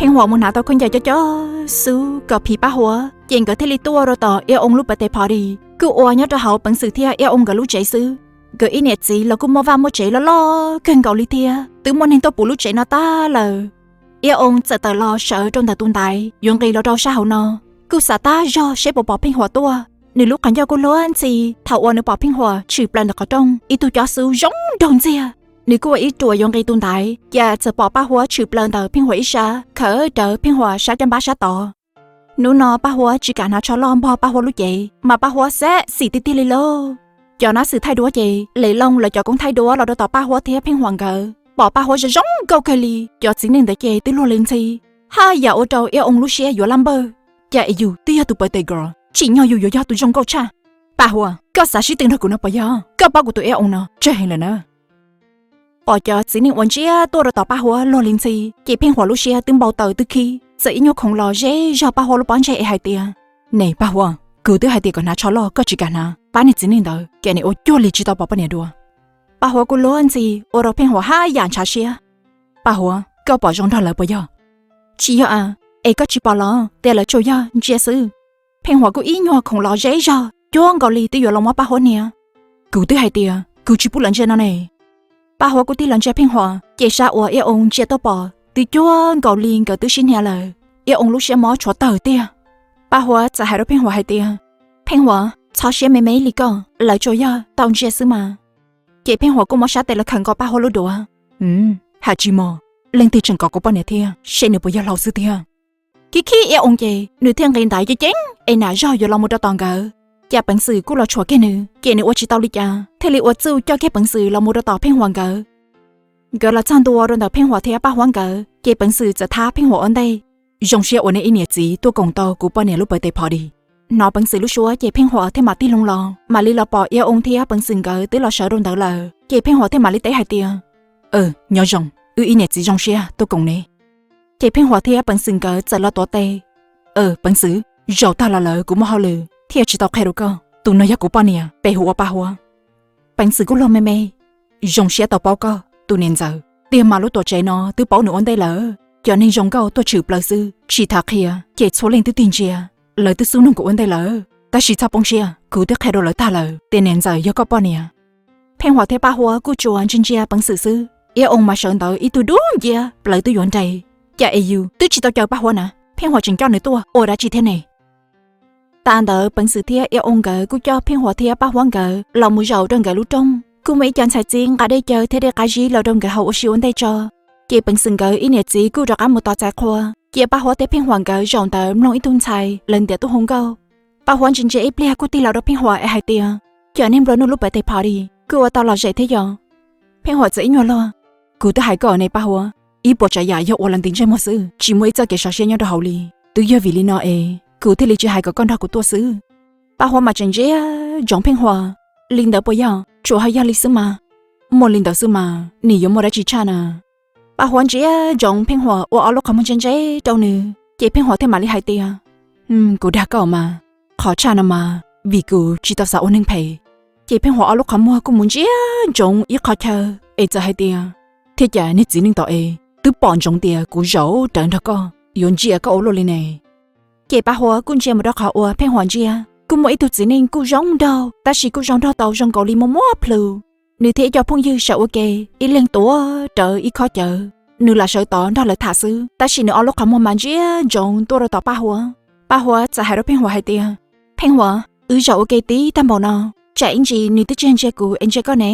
Pheej Huam mus hnav tau khaub ncaws coob coob xwb kom phim Paj Huab, ces nkawd thiaj li tuaj rau tom Iab Oo lub birthday party. Kuj ua nyob rau hauv Peev Xwm thiab Iab Oo nkawd lub tsev xwb. Nkawd ib niam txiv los kuj muaj vaj muaj tsev loj loj kawg nkaus li thiab, twb muaj neeg tuaj puv lub tsev no tag lawm. Iab Oo txawm tawm los sawv rau ntawm tus ntaiv yuav nqis los rau sab hauv no, kuj xav tab zog seb puas pom Pheej Huam tuaj. Nws lub qhov ncauj kuj luag ntxhi thaum uas nws pom Pheej Huam tshwm plaws ntawm qhov rooj ib tug cob xub zoo nraug ntxiag. Nws kuj ua ib ruam yuav nqis tus ntaiv, cas txawm pom Paj Huab tshwm plaws ntawm Pheej Huam ib sab, khawm rawv Pheej Huam sab caj npab sab tod. Hnub no Paj Huab tsis kam hnav tsho loj npog Paj Huab lub cev, mas Paj Huab xav xim tiag tiag li lauj. Cov nab xwm thaij duab ces lem loo lawv cov koob thaij duab los rau tom Paj Huab thiab Pheej Huam nkawd, pom Paj Huab zoo zoo nkauj kawg li. Cov txiv neej ntawd ces twb luag li ntxhi, haj yam ua rau Iab Oo lub siab yuav laj npawg. Cas es yus twb yog tus birthday girl, tsim nyog yus yuav yog tus zoo nkauj tshaj. Paj Huab, koj xav sib tw nrog kuv no puas yog? Koj paub kuv tus Iab Oo no tsawg heev lawm na. Pom cov txiv neej uas ntsia tuaj rau tom Paj Huab luag li ntxhi, ces Pheej Huam lub siab twb npau taws twb khib, txawm ib nyuag khoov los zeb zog Paj Huab lub pob ntseg es hais tias, Ne Paj Huab, kuv twb hais tias kom hnav tsho loj koj tsis kam hnav, pab niag txiv neej ntawd cas nim ua cuag li tsis tau pom poj niam dua. Paj Huab kuj luag ntxhi ua rau Pheej Huam haj yam ntshav siab. Paj Huab, koj pom zoo nrog lawv puas yog? Tsis yog a, es koj tsis pom los tias lawv tsuas yog ntsia xwb. Pheej Huam kuj ib nyuag khoov los zeb zog cuag nkaus li twb yuav los muab Paj Huab hnia. Kuv twb hais tias kuv tsis pub lawv ntsia no ne. Paj Huab kuj tig los ntsia Pheej Huam, ces sab uas Iab Oo ntsia tuaj pom twb cuag nkaus li nkawd twb sib hnia lawm. Iab Oo lub siab mob tshuav tawg tiag. Paj Huab txawm hais rau Pheej Huam hais tias, Pheej Huam, txhob siab me me li koj, lawv tsuas yog tau ntsia xwb mas. Ces Pheej Huam kuj muab sab tes los khawm nkaus Paj Huab lub duav. Hais tsis mos, leej twg tseem kom kuv poj niam thiab, seb nws puas yog hlau xwb thiab. Khib khib Iab Oo ces nws thiaj nqis ntaiv ceev ceev es nam zog yuav los mus rau tom nkawd. Cas Peev Xwm kuj los tshuam kiag nws, ces nws ua tsis tau li cas thiaj li ua txuj coj kiag Peev Xwm los mus rau tom Pheej Huam nkawd. Nkawd los txog ntua rau ntawm Pheej Huam thiab Paj Huab nkawd, ces Peev Xwm txawm thab Pheej Huam ua ntej. Zoo siab uas nej ib niam txiv tuaj koom tau kuv poj niam lub birthday party. Hnov Peev Xwm lub suab ces Pheej Huam thiaj mam tig loo los, mam li los pom Iab Oo thiab Peev Xwm nkawd twb los sawv rau ntawd lawm, ces Pheej Huam thiaj mam li teb hais tias, Nyob zoo, wb ib niam txiv zoo siab tuaj koom ne. Ces Pheej Huam thiab Peev Xwm nkawd txawm los tuav tes. Peev Xwm, zaum tag los lawm kuv muaj hauj lwm thiaj tsis tau qhia rau koj. Tus no yog kuv poj niam, peb hu ua Paj Huab. Peev Xwm kuj luag me me. Zoo siab tau paub koj tus niam ntxawm, tiag mas lub tuam tsev no twb paub nws ua ntej lawm. Cov neeg zoo nkauj tuaj tshwm plaws xwb, tsis tham qhia ces txhua leej twb tig ntsia. Lawv twb xub nug kuv ua ntej lawm, tab sis txhob poob siab, kuv twb qhia rau lawv tag lawm tias niam ntxawm yog koj poj niam. Pheej Huam thiab Paj Huab kuj tsuas ntsia ntsia Peev Xwm xwb. Iab Oo mas sawv ntawd ib tug dub nciab, plawv twb yuav nres. Cas es yus twb tsis tau caw Paj Huab na, Pheej Huam tseem coj nws tuaj ua dab tsi thiab ne? Tas ntawd Peev Xwm thiab Iab Oo nkawd kuj coj Pheej Huam thiab Paj Huab nkawd los mus zaum rau nkawd lub rooj. Kuj muaj ib co ntxhais txib nqa dej cawv thiab dej qab zib los rau nkawd haus ua si ua ntej tso. Ces Peev Xwm nkawd ib niam txiv kuj rov qab mus tos txais qhua, cia Paj Huab thiab Pheej Huam nkawd zaum ntawd mloog ib tug ntxhais lawv ntiav tuaj hu nkauj. Paj Huab ntsia ntsia ib pliag kuj tig los rau Pheej Huam es hais tias, Cov neeg nplua nuj lub birthday party kuj ua tau lom zem thiab yog? Pheej Huam txawm ib nyuag luag, Kuv twb hais koj ne Paj Huab, ib puas tsav yam yog ua los ntis ntsej muag xwb, tsis muaj ib txoj kev sov siab nyob rau hauv li. Twb yog vim li no es kuv thiaj li tsis hais kom koj nrog kuv tuaj xwb. Paj Huab mas tseem ntsia ntsoov Pheej Huam, Li ntawd puas yog? Tsuas ho yog li xwb mas. Muaj li ntawd xwb mas nim yuav muaj dab tsi tshaj na? Paj Huab ntsia ntsoov Pheej Huam ua ob lub qhov muag ntse ntse rau nws, ces Pheej Huam thiaj mam li hais tias, Kuv dag koj mas, qhov tshaj no mas vim kuv tsis tau xav ua neeg phem. Ces Pheej Huam ob lub qhov muag kuj mus ntsia ntsoov ib qho chaw, es txawm hais tias, Thiab cas niag txiv neej tom es twb pom ntsoov tias kuv zaum rawv nrog koj, yuav ntsia koj ua luaj li ne? Ces Paj Huab kuj ntsia mus rau qhov uas Pheej Huam ntsia, kuj muaj ib tug txiv neej kuj zoo nraug, tab sis kuj zoo nraug tau zoo nkaus li muaj muab plhws. Nws thiab ib co phooj ywg sawv ua ke, ib leeg tuav rawv ib khob cawv. Nws lam sawv tod nrog lawv tham xwb, tab sis nws ob lub qhov muag mas ntsia ntsoov tuaj rau tom Paj Huab. Paj Huab txawm hais rau Pheej Huam hais tias, Pheej Huam, wb zaum ua ke tib tag npaum no, tsam ib ntsis nws twb tsis ntsia kuv es ntsia koj ne.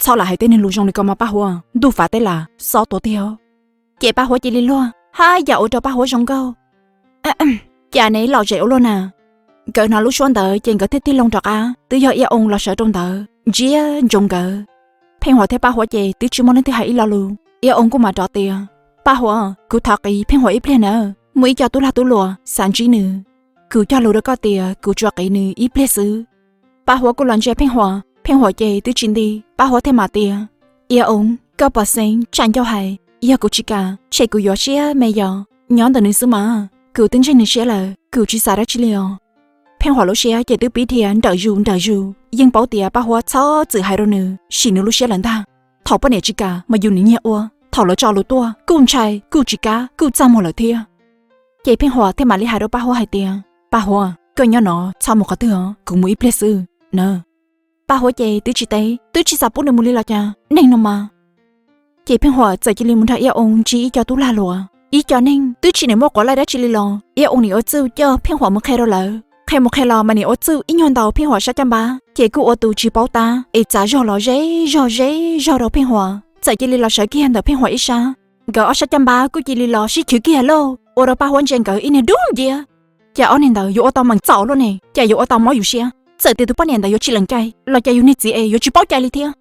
Txhob lam hais tej neeg lus zoo li ko mas Paj Huab, ntuj fav teb lam xob tua tiag. Ces Paj Huab cia li luag, haj yam ua rau Paj Huab zoo nkauj. Cas ne lom zem ua luaj na. Nkawd hnov lub suab ntawd ces nkawd thiaj tig loo rov qab, twb yog Iab Oo los sawv rau ntawd ntsia ntsoov nkawd. Pheej Huam thiab Paj Huab ces twb tsis muaj leej twg hais ib lo lus. Iab Oo kuj mam rov tias, Paj Huab, kuv thov qiv Pheej Huam ib pliag nawb, muaj ib co tub lag tub luam xav ntsib nws. Kuv cog lus rau koj tias kuv tsuas qiv nws ib pliag xwb. Paj Huab kuj los ntsia Pheej Huam, Pheej Huam ces twb tsis nti. Paj Huab thiaj mam tias, Iab Oo, koj pom xeeb tsam ncauj hais, yog kuv tsis kam tshem kuv yuav siab me yos. Nyob ntawm nws xwb mas, kuv twb ntseeg nws siab lawm, kuv tsis xav dab tsi li os. Pheej Huam lub siab ces twb pib dhia nrawm zus nrawm zus, yeej paub tias Paj Huab txhob txwm hais rau nws sim nws lub siab lawm ntag. Thaum poj niam tsis kam mas yus nim nyiag ua, thaum lawv tso lus tuaj kuj ntshai kuj tsis kam kuj txaj muag lawm thiab. Ces Pheej Huam thiaj mam li hais rau Paj Huab hais tias, Paj Huab, koj nyob no txhob mus qhov twg os, kuv mus ib pliag xwb na. Paj Huab ces twb tsis teb, twb tsis xav pub nws mus li los cas, neeg no mas. Ces Pheej Huam txawm cia li mus nrog Iab Oo ntsib ib co tub lag luam, ib co neeg twb tsis niam muaj quav laij dab tsi li los Iab Oo niam ua txuj coj Pheej Huam mus qhia rau lawv. Qhia mus qhia los mas niam ua txuj ib nyuag ntaus Pheej Huam sab caj npab, ces kuj ua tus tsis paub tab es txav zog los ze zog ze zog rau Pheej Huam, txawm cia li los sawv kiag ntawm Pheej Huam ib sab. Nkawd ob sab caj npab kuj cia li los sib chwv kiag lauj, ua rau Paj Huab ntsia nkawd ib niag dub nciab. Cas ob niag ntawd yuav ua tau meem txaus luaj ne, cas yuav ua tau mob yus siab, txawm tias tus poj niam ntawd yuav tsis lees cai los cas yus niag txiv es yuav tsis paub cai li thiab.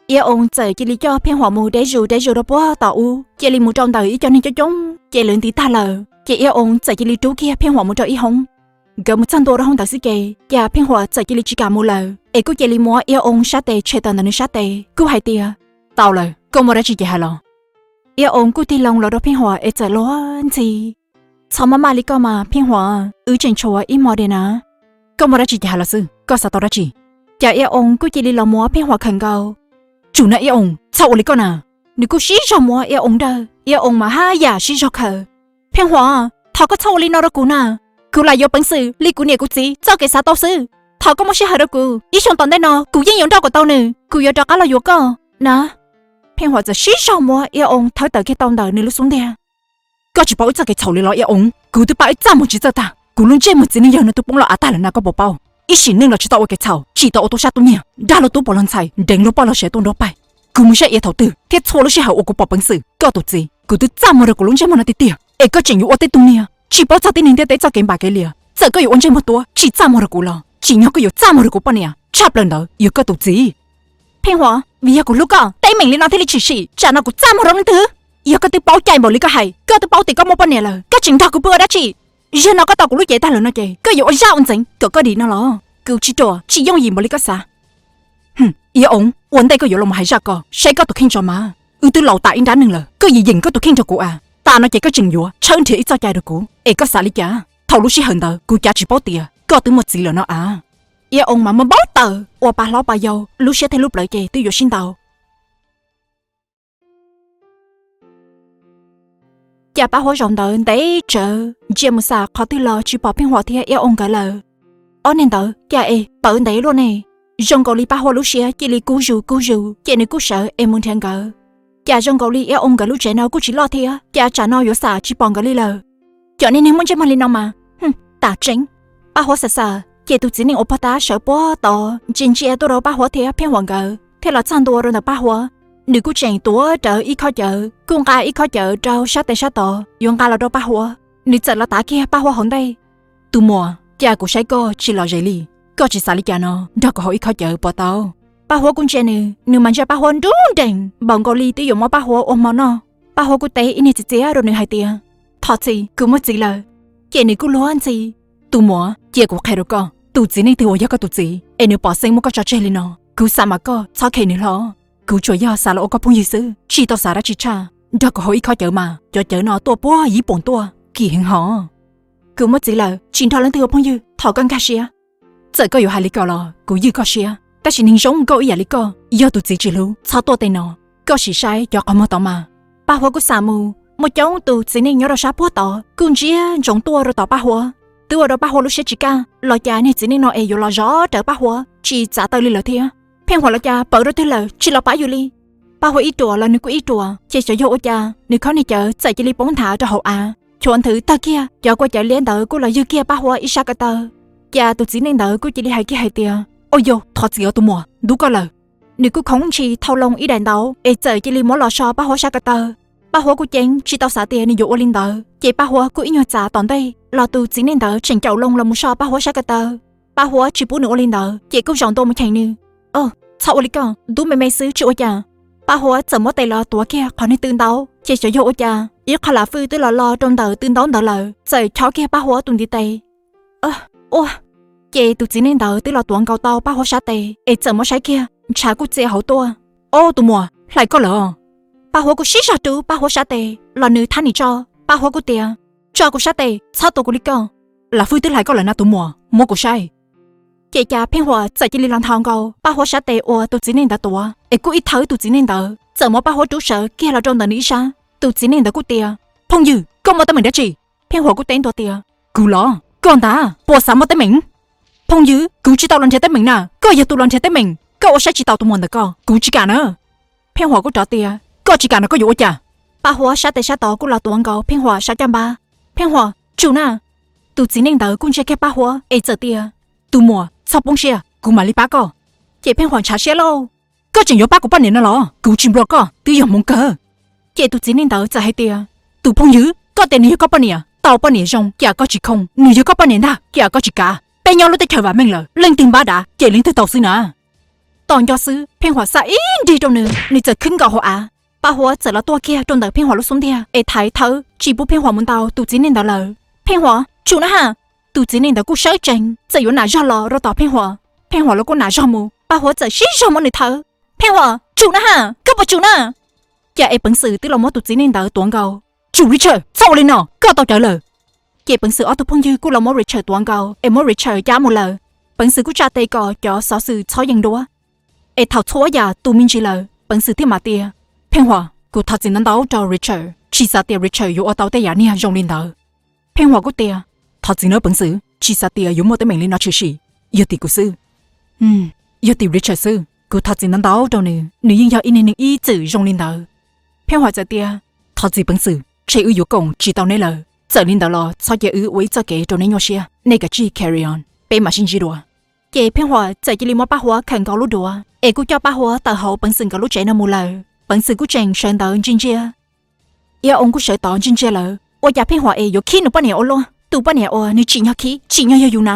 Iab Oo txawm cia li coj Pheej Huam mus deb zus deb zus rau puag tom ub, cia li mus rau ntawm ib co neeg coob coob, ces lawv ntiv tag lawm, ces Iab Oo txawm cia li rub kiag Pheej Huam mus rau ib hoob. Nkawd mus txog ntua rau hoob ntawd xwb ces, cas Pheej Huam txawm cia li tsis kam mus lawm, es kuj cia li muab Iab Oo sab tes tshem tawm ntawm nws sab tes, kuj hais tias, Tau lawm, koj muaj dab tsi ces hais los. Iab Oo kuj tig loo los rau Pheej Huam es txawm luag ntxhi. Txhob maj maj li koj mas Pheej Huam, wb tseem tshuav ib hmo diam na. Koj muaj dab tsi ces hais los xwb, koj xav tau dab tsi? Cas Iab Oo kuj cia li los muab Pheej Huam khawm nkaus. Tsum na Iab Oo, txhob ua li koj na. Nws kuj sib zog muab Iab Oo nrag, Iab Oo mas haj yam sib zog khawm. Pheej Huam, thov koj txhob ua li no rau kuv na. Kuv lam yuav peev xwm li kuv niam kuv txiv txoj kev xav tau xwb. Thov koj muab sij hawm rau kuv, ib xyoo tom ntej no kuv yeej yuav nrauj kom tau nws, kuv yuav rov qab los yuav koj na. Pheej Huam txawm sib zog muab Iab Oo thawb tawm kiag tau ntawm nws lub xub ntiag. Koj tsis paub wb txoj kev txhaum li los Iab Oo? Kuv twb pab wb txaj muag tsis txawj tag, kuv lub ntsej muag txiv neej yawg no twb poob los av tag lawm na, koj puas paub? Ib sim neej los tsis tau ua kev txhaum, tsim tau ua tub sab tub nyiag, dag luag tub pog luag ntxhais, nreev luag poj luag sev tuaj nruab pais. Kuv mus saib iav thaum twg thiaj txhua lub sij hawm uas kuv pom peev xwm. Koj tus txiv, kuv twb txaj muag rau kuv lub ntsej muag no tiag tiag, es koj tseem yuav ua tej tug niag tsis paub txog tib neeg ntiaj teb txoj kev npam kev liam. Txawm koj yuav ua ntsej muag tuab tsis txaj muag rau kuv los tsim nyog koj yuav txaj muag rau kuv poj niam tshaj plaws ntawd yog koj tus txiv. Pheej Huam, vim yog kuv hlub koj, teeb meem li no thiaj li tshwm sim, tsam no kuv txaj muag rau leej twg? Yog koj twb paub cai npaum li koj hais, koj twb paub tias koj muaj poj niam lawm, koj tseem nrog kuv pw ua dab tsi? Zaum no koj tau kuv lub cev tag lawm no ces koj yuav ua zaj ua ntxeev kom koj dim no los? Kuv tsis ruam tsis yooj yim npaum li koj xav. Iab Oo, ua ntej koj yuav los hais zaj ko, saib koj tus kheej tso mas. Wb twb laus tas ib nrab neeg lawm, koj yeem yeem koj tus kheej rau kuv a? Tam no ces koj tseem yuav tshawb nrhiav ib txoj cai rau kuv es koj xav li cas? Thaum lub sij hawm ntawd kuv cav tsis paub tias koj twb muaj txiv lawm no a. Iab Oo mas muaj npaub tawm ua pa hlob pa yau, lub siab thiab lub plawv ces twb yuav sib ntaus. Cas Paj Huab zaum ntawd ntev tsawv, ntsia mus xam qhov twg los tsis pom Pheej Huam thiab Iab Oo nkawd lawm. Ob niag ntawd cas es pawv ntev luaj ne. Zoo nkaus li Paj Huab lub siab cia li kub zus kub zus ces nws kuj sawv es mus nrhiav nkawd. Cas zoo nkaus li Iab Oo nkawd lub tsev no kuj tsis loj thiab, cas tsam no yuav xam tsis pom nkawd li lawm. Cov niag neeg muaj ntsej muag li no mas, tam tseeb. Paj Huab xav xav ces tus txiv neej uas pog tab sawv puag tod ntsia ntsia tuaj rau Paj Huab thiab Pheej Huam nkawd thiaj los txog ntua rau ntawm Paj Huab. Nws kuj tseem tuav rawv ib khob cawv, kuj nqa ib khob cawv rau sab tes sab tod yuav nqa los rau Paj Huab. Nws txawm los tav kiag Paj Huab hauv ntej. Tus muam, cas kuv saib koj tsis lom zem li, koj tsis xav li cas no nrog kuv hau ib khob cawv puas tau? Paj Huab kuj ntsia nws, nws mas ntsia Paj Huab nruj nreem npaum nkaus li twb yuav muab Paj Huab ua hmo noj. Paj Huab kuj teb ib niag txiv txiav rau nws hais tias, Thov txim, kuv muaj txiv lawm. Ces nws kuj luag ntxhi. Tus muam, cia kuv qhia rau koj, tus txiv neej twg uas yog koj tus txiv es nws pom xeeb muab koj tso tseg li no, kuv xav mas koj txhob khe nws hlo. Kuv tsuas yog xav los ua koj phooj ywg xwb, tsis tau xav dab tsi tshaj. Nrog kuv hau ib khob cawv mas, cov cawv no tuaj puag Yib Poom tuaj, kim heev hos. Kuv muaj txiv lawm, tsis nrog leej twg ua phooj ywg, thov koj nkag siab. Txawm koj yuav hais li ko los kuv ywj koj siab, tab sis neeg zoo nkauj ib yam li koj, yog tus txiv tsis hlub txhob tuaj tej no. Koj sim saib cov qhov muag tod mas. Paj Huab kuj xam mus, muaj coob tus txiv neej nyob rau sab puag tod kuj ntsia ntsoov tuaj rau tom Paj Huab. Twb ua rau Paj Huab lub siab tsis kaj los cas niag txiv neej no es yuav los zov rawv Paj Huab tsis txav taw li lawm thiab. Pheej Huam los cas pawv rau twg lawm tsis los pav yus li. Paj Huab ib ruam los nws kuj ib ruam, ces xyov yog ua cas nws khob niag cawv txawm cia li poob nthav rau hauv av. Chuav nthwv tawg kiag, cov kua cawv liab ntawd kuj los ywg kiag Paj Huab ib sab ko taw. Cas tus txiv neej ntawd kuj cia li hais kiag hais tias, Au yau, thov txim os tus muam, ntub koj lawm. Nws kuj khoov ntshis thau loo ib daim ntaub es txawm cia li muab los so Paj Huab sab ko taw. Paj Huab kuj ceeb tsis tau xav tias nws yuav ua li ntawd, ces Paj Huab kuj ib nyuag txav tom ntej los tus txiv neej ntawd tseem caum loo los mus so Paj Huab sab ko taw. Paj Huab tsis pub nws ua li ntawd ces kuj zaum ntua mus cheem nws. Txhob ua li koj, ntub me me xwb tsis ua cas. Paj Huab txawm muab tes los tuav kiag qhov niag tw ntaub, ces xyov yog ua cas ib qho lam fwj twb los lo rau ntawm tw ntaub ntawd lawm, txawm chob kiag Paj Huab tus ntiv tes. Ua, ces tus txiv neej ntawd twb los tuav nkaus tau Paj Huab sab tes es txawm muab saib kiag ntshav kuj txia hauv tuaj. Au tus muam, hlais koj lawm os. Paj Huab kuj sib zog rub Paj Huab sab tes los nws thab nim tso. Paj Huab kuj tias, Tso kuv sab tes, txhob tuav kuv li koj. Lam fwj twb hlais koj lawm na tus muam, muab kuv saib. Ces cas Pheej Huam txawm cia li los nthos nkaus Paj Huab sab tes uas tus txiv neej ntawd tuav, es kuj ib thawb tus txiv neej ntawd txawm muab Paj Huab rub sawv kiag los rau ntawm nws ib sab. Tus txiv neej ntawd kuj tias, Phooj ywg, koj muaj teeb meem dab tsi? Pheej Huam kuj teb ntua tias, Kuv los? Koj ntag puas xav muaj teeb meem? Phooj ywg, kuv tsis tau los nrhiav teeb meem na, koj yog tus los nrhiav teeb meem, koj ua saib tsis taus tus muam ntawm koj, kuv tsis kam na. Pheej Huam kuj rov tias, Koj tsis kam no koj yuav ua cas? Paj Huab sab tes sab tod kuj los tuav nkaus Pheej Huam sab caj npab. Pheej Huam, tsum na! Tus txiv neej ntawd kuj ntsia kiag Paj Huab es txawm tias, Tus muam, txhob poob siab, kuv mam li pab koj. Ces Pheej Huam ntshav siab lauj, Koj tseem yuav pab kuv poj niam no los? Kuv tsis nplua koj, twb yog hmoov kawg. Ces tus txiv neej ntawd txawm hais tias, Tus phooj ywg, koj tias nws yog koj poj niam, tau poj niam zoo cas koj tsis khooj, nws yog koj poj niam ntag cas koj tsis kav? Peb nyob lub teb chaws vam meej lawm, leej twg npab dav ces leej twg tau xwb na. Tos nco xwb Pheej Huam xa ib nrig rau nws, nws txawm khwb nkaus hauv av. Paj Huab txawm los tuaj kiag rau ntawm Pheej Huam lub xub ntiag es thaiv thawb tsis pub Pheej Huam mus ntaus tus txiv neej ntawd lawm. Pheej Huam, tsum na ha! Tus txiv neej ntawd kuj sawv tsees txawm yuav nam zog los rau tom Pheej Huam. Pheej Huam los kuj nam zog mus, Paj Huab txawm sib zog muab nws thawb. Pheej Huam, tsum na ha! Koj puas tsum na? Cas es peev xwm twb los muab tus txiv neej ntawd tuav nkaus. Tsum Richard, txhob ua li no, koj tau cawv lawm. Ces peev xwm ob tug phooj ywg kuj los muab Richard tuav nkaus es muab Richard cab mus lawm. Peev xwm kuj tsa tes kom cov xov xwm txhob yees duab, es thaum txhua yam tu me ntsis lawm peev xwm thiaj mam tias, Pheej Huam, kuv thov txim ntau ntau rau Richard, tsis xav tias Richard yuav ua tau tej yam niag zoo li ntawd. Pheej Huam kuj tias, Thov txim nawb peev xwm, tsis xav tias yuav muaj teeb meem li no tshwm sim. Yog tim kuv xwb, yog tim Richard xwb, kuv thov txim ntau ntau rau nws, nws yeej yog ib niag neeg ib txwm zoo li ntawd. Pheej Huam txawm tias, Thov txim peev xwm, ntshe wb yuav koom tsis tau neb lawm, txawm li ntawd los txhob cia wb ua ib txoj kev rau neb nyuaj siab, nej kav tsij carry on, peb mam sib ntsib dua. Ces Pheej Huam txawm cia li muab Paj Huab khawm nkaus lub duav es kuj coj Paj Huab tawm hauv peev xwm nkawd lub tsev no mus lawm. Peev xwm kuj tseem sawv ntawd ntsia ntsia. Iab Oo kuj sawv tod ntsia ntsia lawm, ua cas Pheej Huam es yuav khib nws poj niam ua luaj? Tus poj niam uas nws tsim nyog khib tsim nyog yog yus na.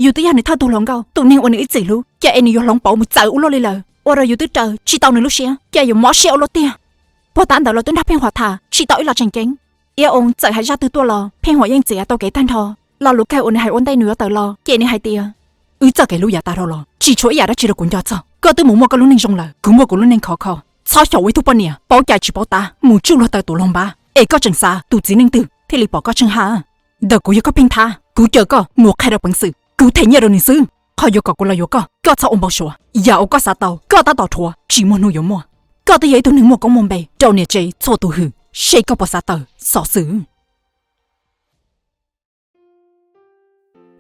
Yus twb yog nws thawj tug hluas nkauj, tus neeg uas nws ib txwm hlub, cas es nws yuav hloov pauv mus txawv ua luaj li lawm, ua rau yus twb raws tsis tau nws lub siab, cas yuav mob siab ua luaj tiag. Puag ta ntawd los twb nrog Pheej Huam tham tsis tau ib lo tseem ceeb. Iab Oo txawm hais zaj twg tuaj los Pheej Huam yeej txiav tau kev tag nrho. Lo lus kawg uas nws hais ua ntej nws yuav tawm los ces nws hais tias, Wb txoj kev hlub yav tas dhau los tsis tshuav ib yam dab tsi rau kuv nco txog. Koj twb mus muaj koj lub neej zoo lawm, kuv muaj kuv lub neej khov kho. Txhob xyaum ua ib tug poj niam paub cai tsis paub tab mus tsuj luag taw tuav luag npab, es koj tseem xav tus txiv neej twg thiaj li pom koj tsheej haj? Ntawm kuv yog koj pheej thab, kuv caw koj mus qhia rau peev xwm, kuv them nyiaj rau nws xwb. Qhov yuav kom kuv los yuav koj, koj txhob ua npau suav. Yam uas koj xav tau koj tab tom rhuav, tsis muaj hnub yuav muaj. Koj twb yog ib tug neeg muaj koob muaj npe rau niam tsev txhua tus hwm, seb koj puas xav tawm xov xwm.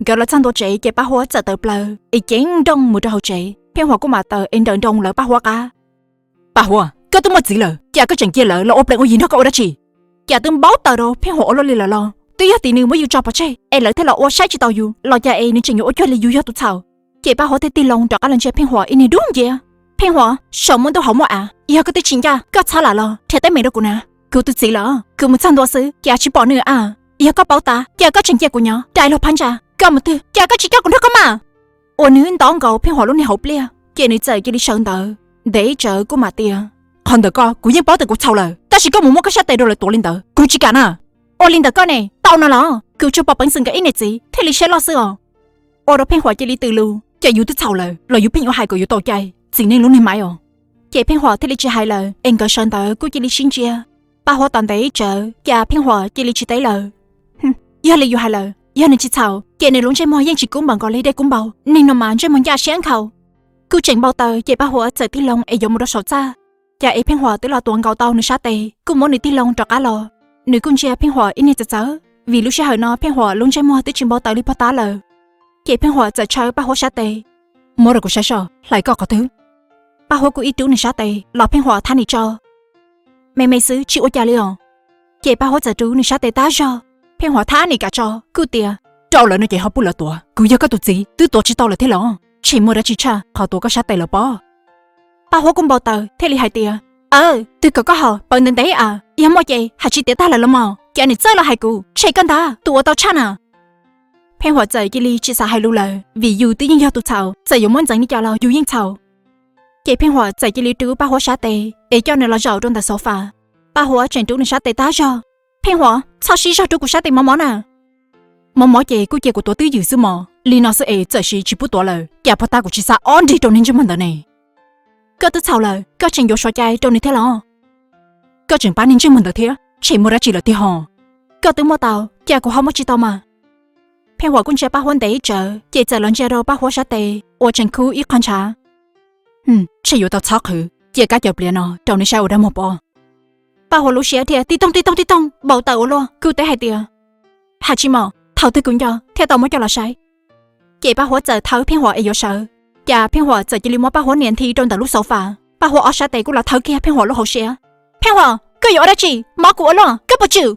Nkawd los txog ntua tsev ces Paj Huab txawm tawm plaws es ceev nrooj mus rau hauv tsev. Pheej Huam kuj mam tawm es nrawm nroos lawv Paj Huab qab. Paj Huab, koj twb muaj txiv lawm, cas koj tseem cia lawv los ua plees ua yi nrog koj ua dab tsi? Cas twb npau taws rau Pheej Huam ua luaj li lawm los? Twb yog tim nws muab yus tso pov tseg es lawv thiaj los ua saib tsis taus yus, los cas es nws tseem yuav ua cuag li yus yog tus txhaum? Ces Paj Huab thiaj tig loo rov qab los ntsia Pheej Huam ib niag dub nciab. Pheej Huam, saum muaj ntuj hauv muaj av, yog koj twb tsis ncaj, koj txhob lam los nrhiav teeb meem rau kuv na. Kuv tus txiv lawm, kuv mus txog ntua xwb cas tsis pom nws a? Yog koj paub tab, cas koj tseem cia kuv nyob rais luag phab ntsa? Koj mus twg, cas koj tsis coj kuv nrog koj mas? Uas nws ntov nkaus Pheej Huam lub niag hauv pliaj, ces nws txawm cia li sawv ntawd. Ntev tsawv kuj mam tias, Qhov ntawm koj kuv yeej paub tias kuv txhaum lawm, tab sis koj mus muab koj sab tes rau lawv tuav li ntawd, kuv tsis kam na. Ua li ntawm koj ne, tau no los? Kuv tsuas pom peev xwm nkawd ib niam txiv thiaj li siab loj xwb os. Ua rau Pheej Huam cia li twm lus, cas yus twb txhaum lawm los yus pheej yuav hais kom yus tau cai, txiv neej lub niag maiv os. Ces Pheej Huam thiaj li tsis hais lawm es nkawd sawv ntawd kuj cia li sib ntsia. Paj Huab tos ntev tsawv, cas Pheej Huam cia li tsis teb lawm. Yog li yus hais lawm, yog nws tsis txhaum ces nws lub ntsej muag yeej tsis kub npaum nkaus li dej kub npau, neeg no mas ntsej muag ncaj siab nkhaus. Kuj tseem npau taws ces Paj Huab txawm tig loo es yuav mus rau saum txaj, cas es Pheej Huam twb los tuav nkaus tau nws sab tes kuj muab nws tig loo rov qab los. Nws kuj ntsia Pheej Huam ib niag txawv txawv, vim lub sij hawm no Pheej Huam lub ntsej muag twb tsis npau taws li puag ta lawm. Ces Pheej Huam txawm tshawb Paj Huab sab tes, Muab rau kuv saib soj, hlais koj qhov twg? Paj Huab kuj ib rub nws sab tes los Pheej Huam thab nim tso. Me me xwb tsis ua cas li os. Ces Paj Huab txawm rub nws sab tes tag zog, Pheej Huam thab nim kam tso kuj tias, Rau lawv no ces ho pub lawv tuav, kuv yog koj tus txiv twb tuav tsis tau lawm thiab los? Tshem muaj dab tsi tshaj qhov tuav koj sab tes lawm pob? Paj Huab kuj npau taws thiaj li hais tias, Aw, twg kom koj ho pawv ntev ntev a, yog muaj ces hais tsis tiav tag lawm los mas, cas nim txawj los hais kuv, tshem koj ntag, tus ua tau tshaj na. Pheej Huam txawm cia li tsis xav hais lus lawm vim yus twb yeej yog tus txhaum, txawm yuav muab ntxeev li cas los yus yeej txhaum. Ces Pheej Huam txawm cia li rub Paj Huab sab tes es coj nws los zaum rau ntawm sofa. Paj Huab tseem rub nws sab tes tag zog. Pheej Huam, txhob sib zog rub kuv sab tes mob mob na. Mob mob ces kuj cia kuv tuav twj ywm xwb mos, li no xwb es txawm siv tsis pub tuav lawm, cas puag ta kuv tsis xa ob nrig rau niag ntsej muag ntawd ne. Koj twb txhaum lawm koj tseem yuav suav cai rau nws thiab los? Koj tseem pab niag ntsej muag ntawd thiab, tshem muaj dab tsi lawm tiag ho? Koj twb muaj tau, cas kuv ho muaj tsis tau mas? Pheej Huam kuj ntsia Paj Huab ntev tsawv ces txawm los ntsia rau Paj Huab sab tes uas tseem khub ib qho ntshav. Ntshe yuav tau txhob qhwv, cia kab cov pliav no rau neb saib ua dab muag pob. Paj Huab lub siab dhia tib toog tib toog tib toog npau taws ua luaj, kuj teb hais tias, hais tsis mom, thaum twg kuv nco thiaj tau muab coj los saib. Ces Paj Huab txawm thawb Pheej Huam es yuav sawv, cas Pheej Huam txawm cia li muab Paj Huab nias nthi rau ntawm lub xauv fas. Paj Huab ob sab tes kuj los thawb kiag Pheej Huam lub hauv siab. Pheej Huam, koj yuav ua dab tsi? Mob kuv ua luaj, koj puas tswm?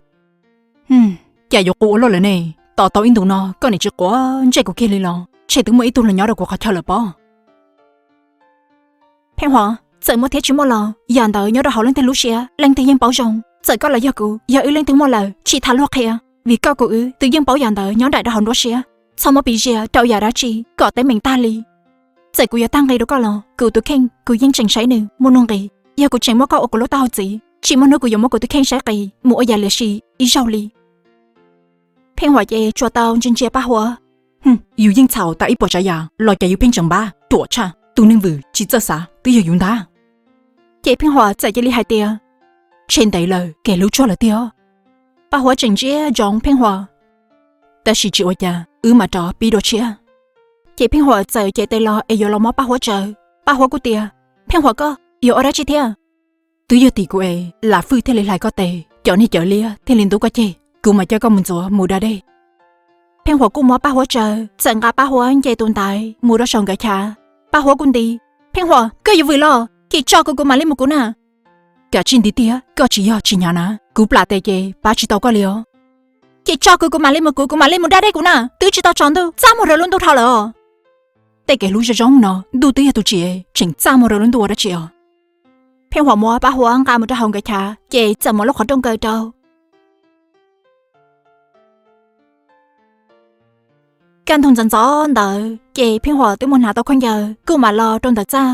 Cas yuav quv ua luaj lawm ne? Tos tau ib ntus no koj niam tsis quav ntsej kuv kiag li los ntshe twb muaj ib tug los nyob rau kuv qhov chaw lawm pob. Pheej Huam, txawm muaj thiab tsis muaj los yam ntawd nyob rau hauv leej twg lub siab leej twg yeej paub zoo. Txawm koj los yog kuv, yog wb leej twg muaj lawm tsis tham luag qhia, vim koj kuv wb twb yeej paub yam ntawd nyob nraim rau hauv nruab siab. Txhob muab piv zias rau yam dab tsi kom teeb meem tag li. Txawm kuv yuav tag nqi rau koj los kuv tus kheej kuv yeej tseem saib nws muaj nuj nqis. Yog kuv tseem muab koj ua kuv lub taub hau txiv, tsis muaj hnub kuv yuav muab kuv tus kheej saib qis mus ua yam liam sim ib zaug li. Pheej Huam ces tsuas tau ntsia ntsia Paj Huab. Yus yeej txhaum tas ib puas tsav yam los cas yus pheej tseem npab ruam tshaj, tus neeg vwm tsis txawj xav twb yog yus ntag. Ces Pheej Huam txawm cia li hais tias, ntshe ntev lawm kev hlub tsuag lawm tiag. Paj Huab tseem ntsia ntsoov Pheej Huam. Tab sis tsis ua cas, wb mam rov pib dua tshiab. Ces Pheej Huam txawm cev tes los es yuav los muab Paj Huab tsawv. Paj Huab kuj tias, Pheej Huam koj yuav ua dab tsi thiab? Twb yog tim kuv es Lam Fwj thiaj li hlais koj tes, cov niag cawv liab thiaj li ntub koj ceg, kuv mam coj koj mus ntxuav mus da dej. Pheej Huam kuj muab Paj Huab tsawv, txawm nqa Paj Huab nce tus ntaiv mus rau saum nkawd chav. Paj Huab kuj nti, Pheej Huam, koj yuav vwm los? Ces tso kuv kuv mam li mus kuv na. Kav tsij nti tiag, koj tsis yog tsis hnyav na, kuv plam tes ces pab tsis tau koj li os. Ces tso kuv kuv mam li mus kuv, kuv mam li mus da dej kuv na, twb tsis tau tsaus ntuj, txaj muag rau lub ntuj dhau lawm os. Tej kev hlub zoo zoo no, ntuj twb yog tus tsim, tseem txaj muag rau lub ntuj ua dab tsi os. Pheej Huam muab Paj Huab nqa mus rau hauv nkawd chav ces txawm muab lub qhov rooj kaw rau. Kaj ntug ntxov ntxov ntawd ces Pheej Huam twb mus hnav tau khaub ncaws kuj mam los rau ntawm txaj.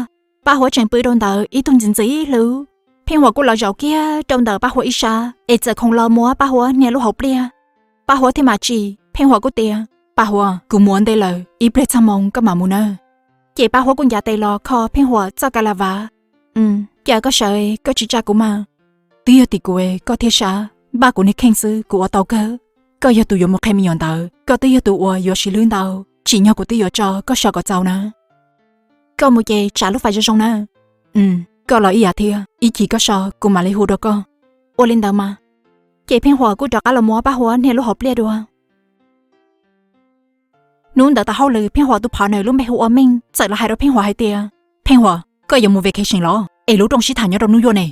Paj Huab tseem pw rau ntawd ib tug ntxim ntxim hlub. Pheej Huam kuj los zaum kiag rau ntawm Paj Huab ib sab es txawm khoov los muab Paj Huab hnia lub hauv pliaj. Paj Huab thiaj mam tsim, Pheej Huam kuj tias, Paj Huab, kuv mus ua ntej lawm, ib pliag txog moo koj mam mus nawb. Ces Paj Huab kuj ncav tes los kho Pheej Huam txoj ka la vav. Cas koj sawv koj tsis tsa kuv mas? Twb yog tim kuv koj thiaj sab, npaj kuv niag kheej xwb kuv ua tau kawg. Koj yog tus yuav mus qhia me nyuam ntawd, koj twb yog tus uas yuav siv hlwb ntau, tsim nyog kuv twb yuav tso koj so kom txaus na. Koj mus ces tsav lub fais zoo zoo na. Koj los ib yam thiab, ib chim koj so kuv mam li hu rau koj. Ua li ntawd mas. Ces Pheej Huam kuj rov qab los muab Paj Huab hnia lub hauv pliaj dua. Hnub ntawd tau hauj lwm Pheej Huam tus phov nws lub npe hu ua Meej txawm los hais rau Pheej Huam hais tias, Pheej Huam, koj yuav mus vacation los es lub rooj sib tham nyob rau hnub yuaj ne.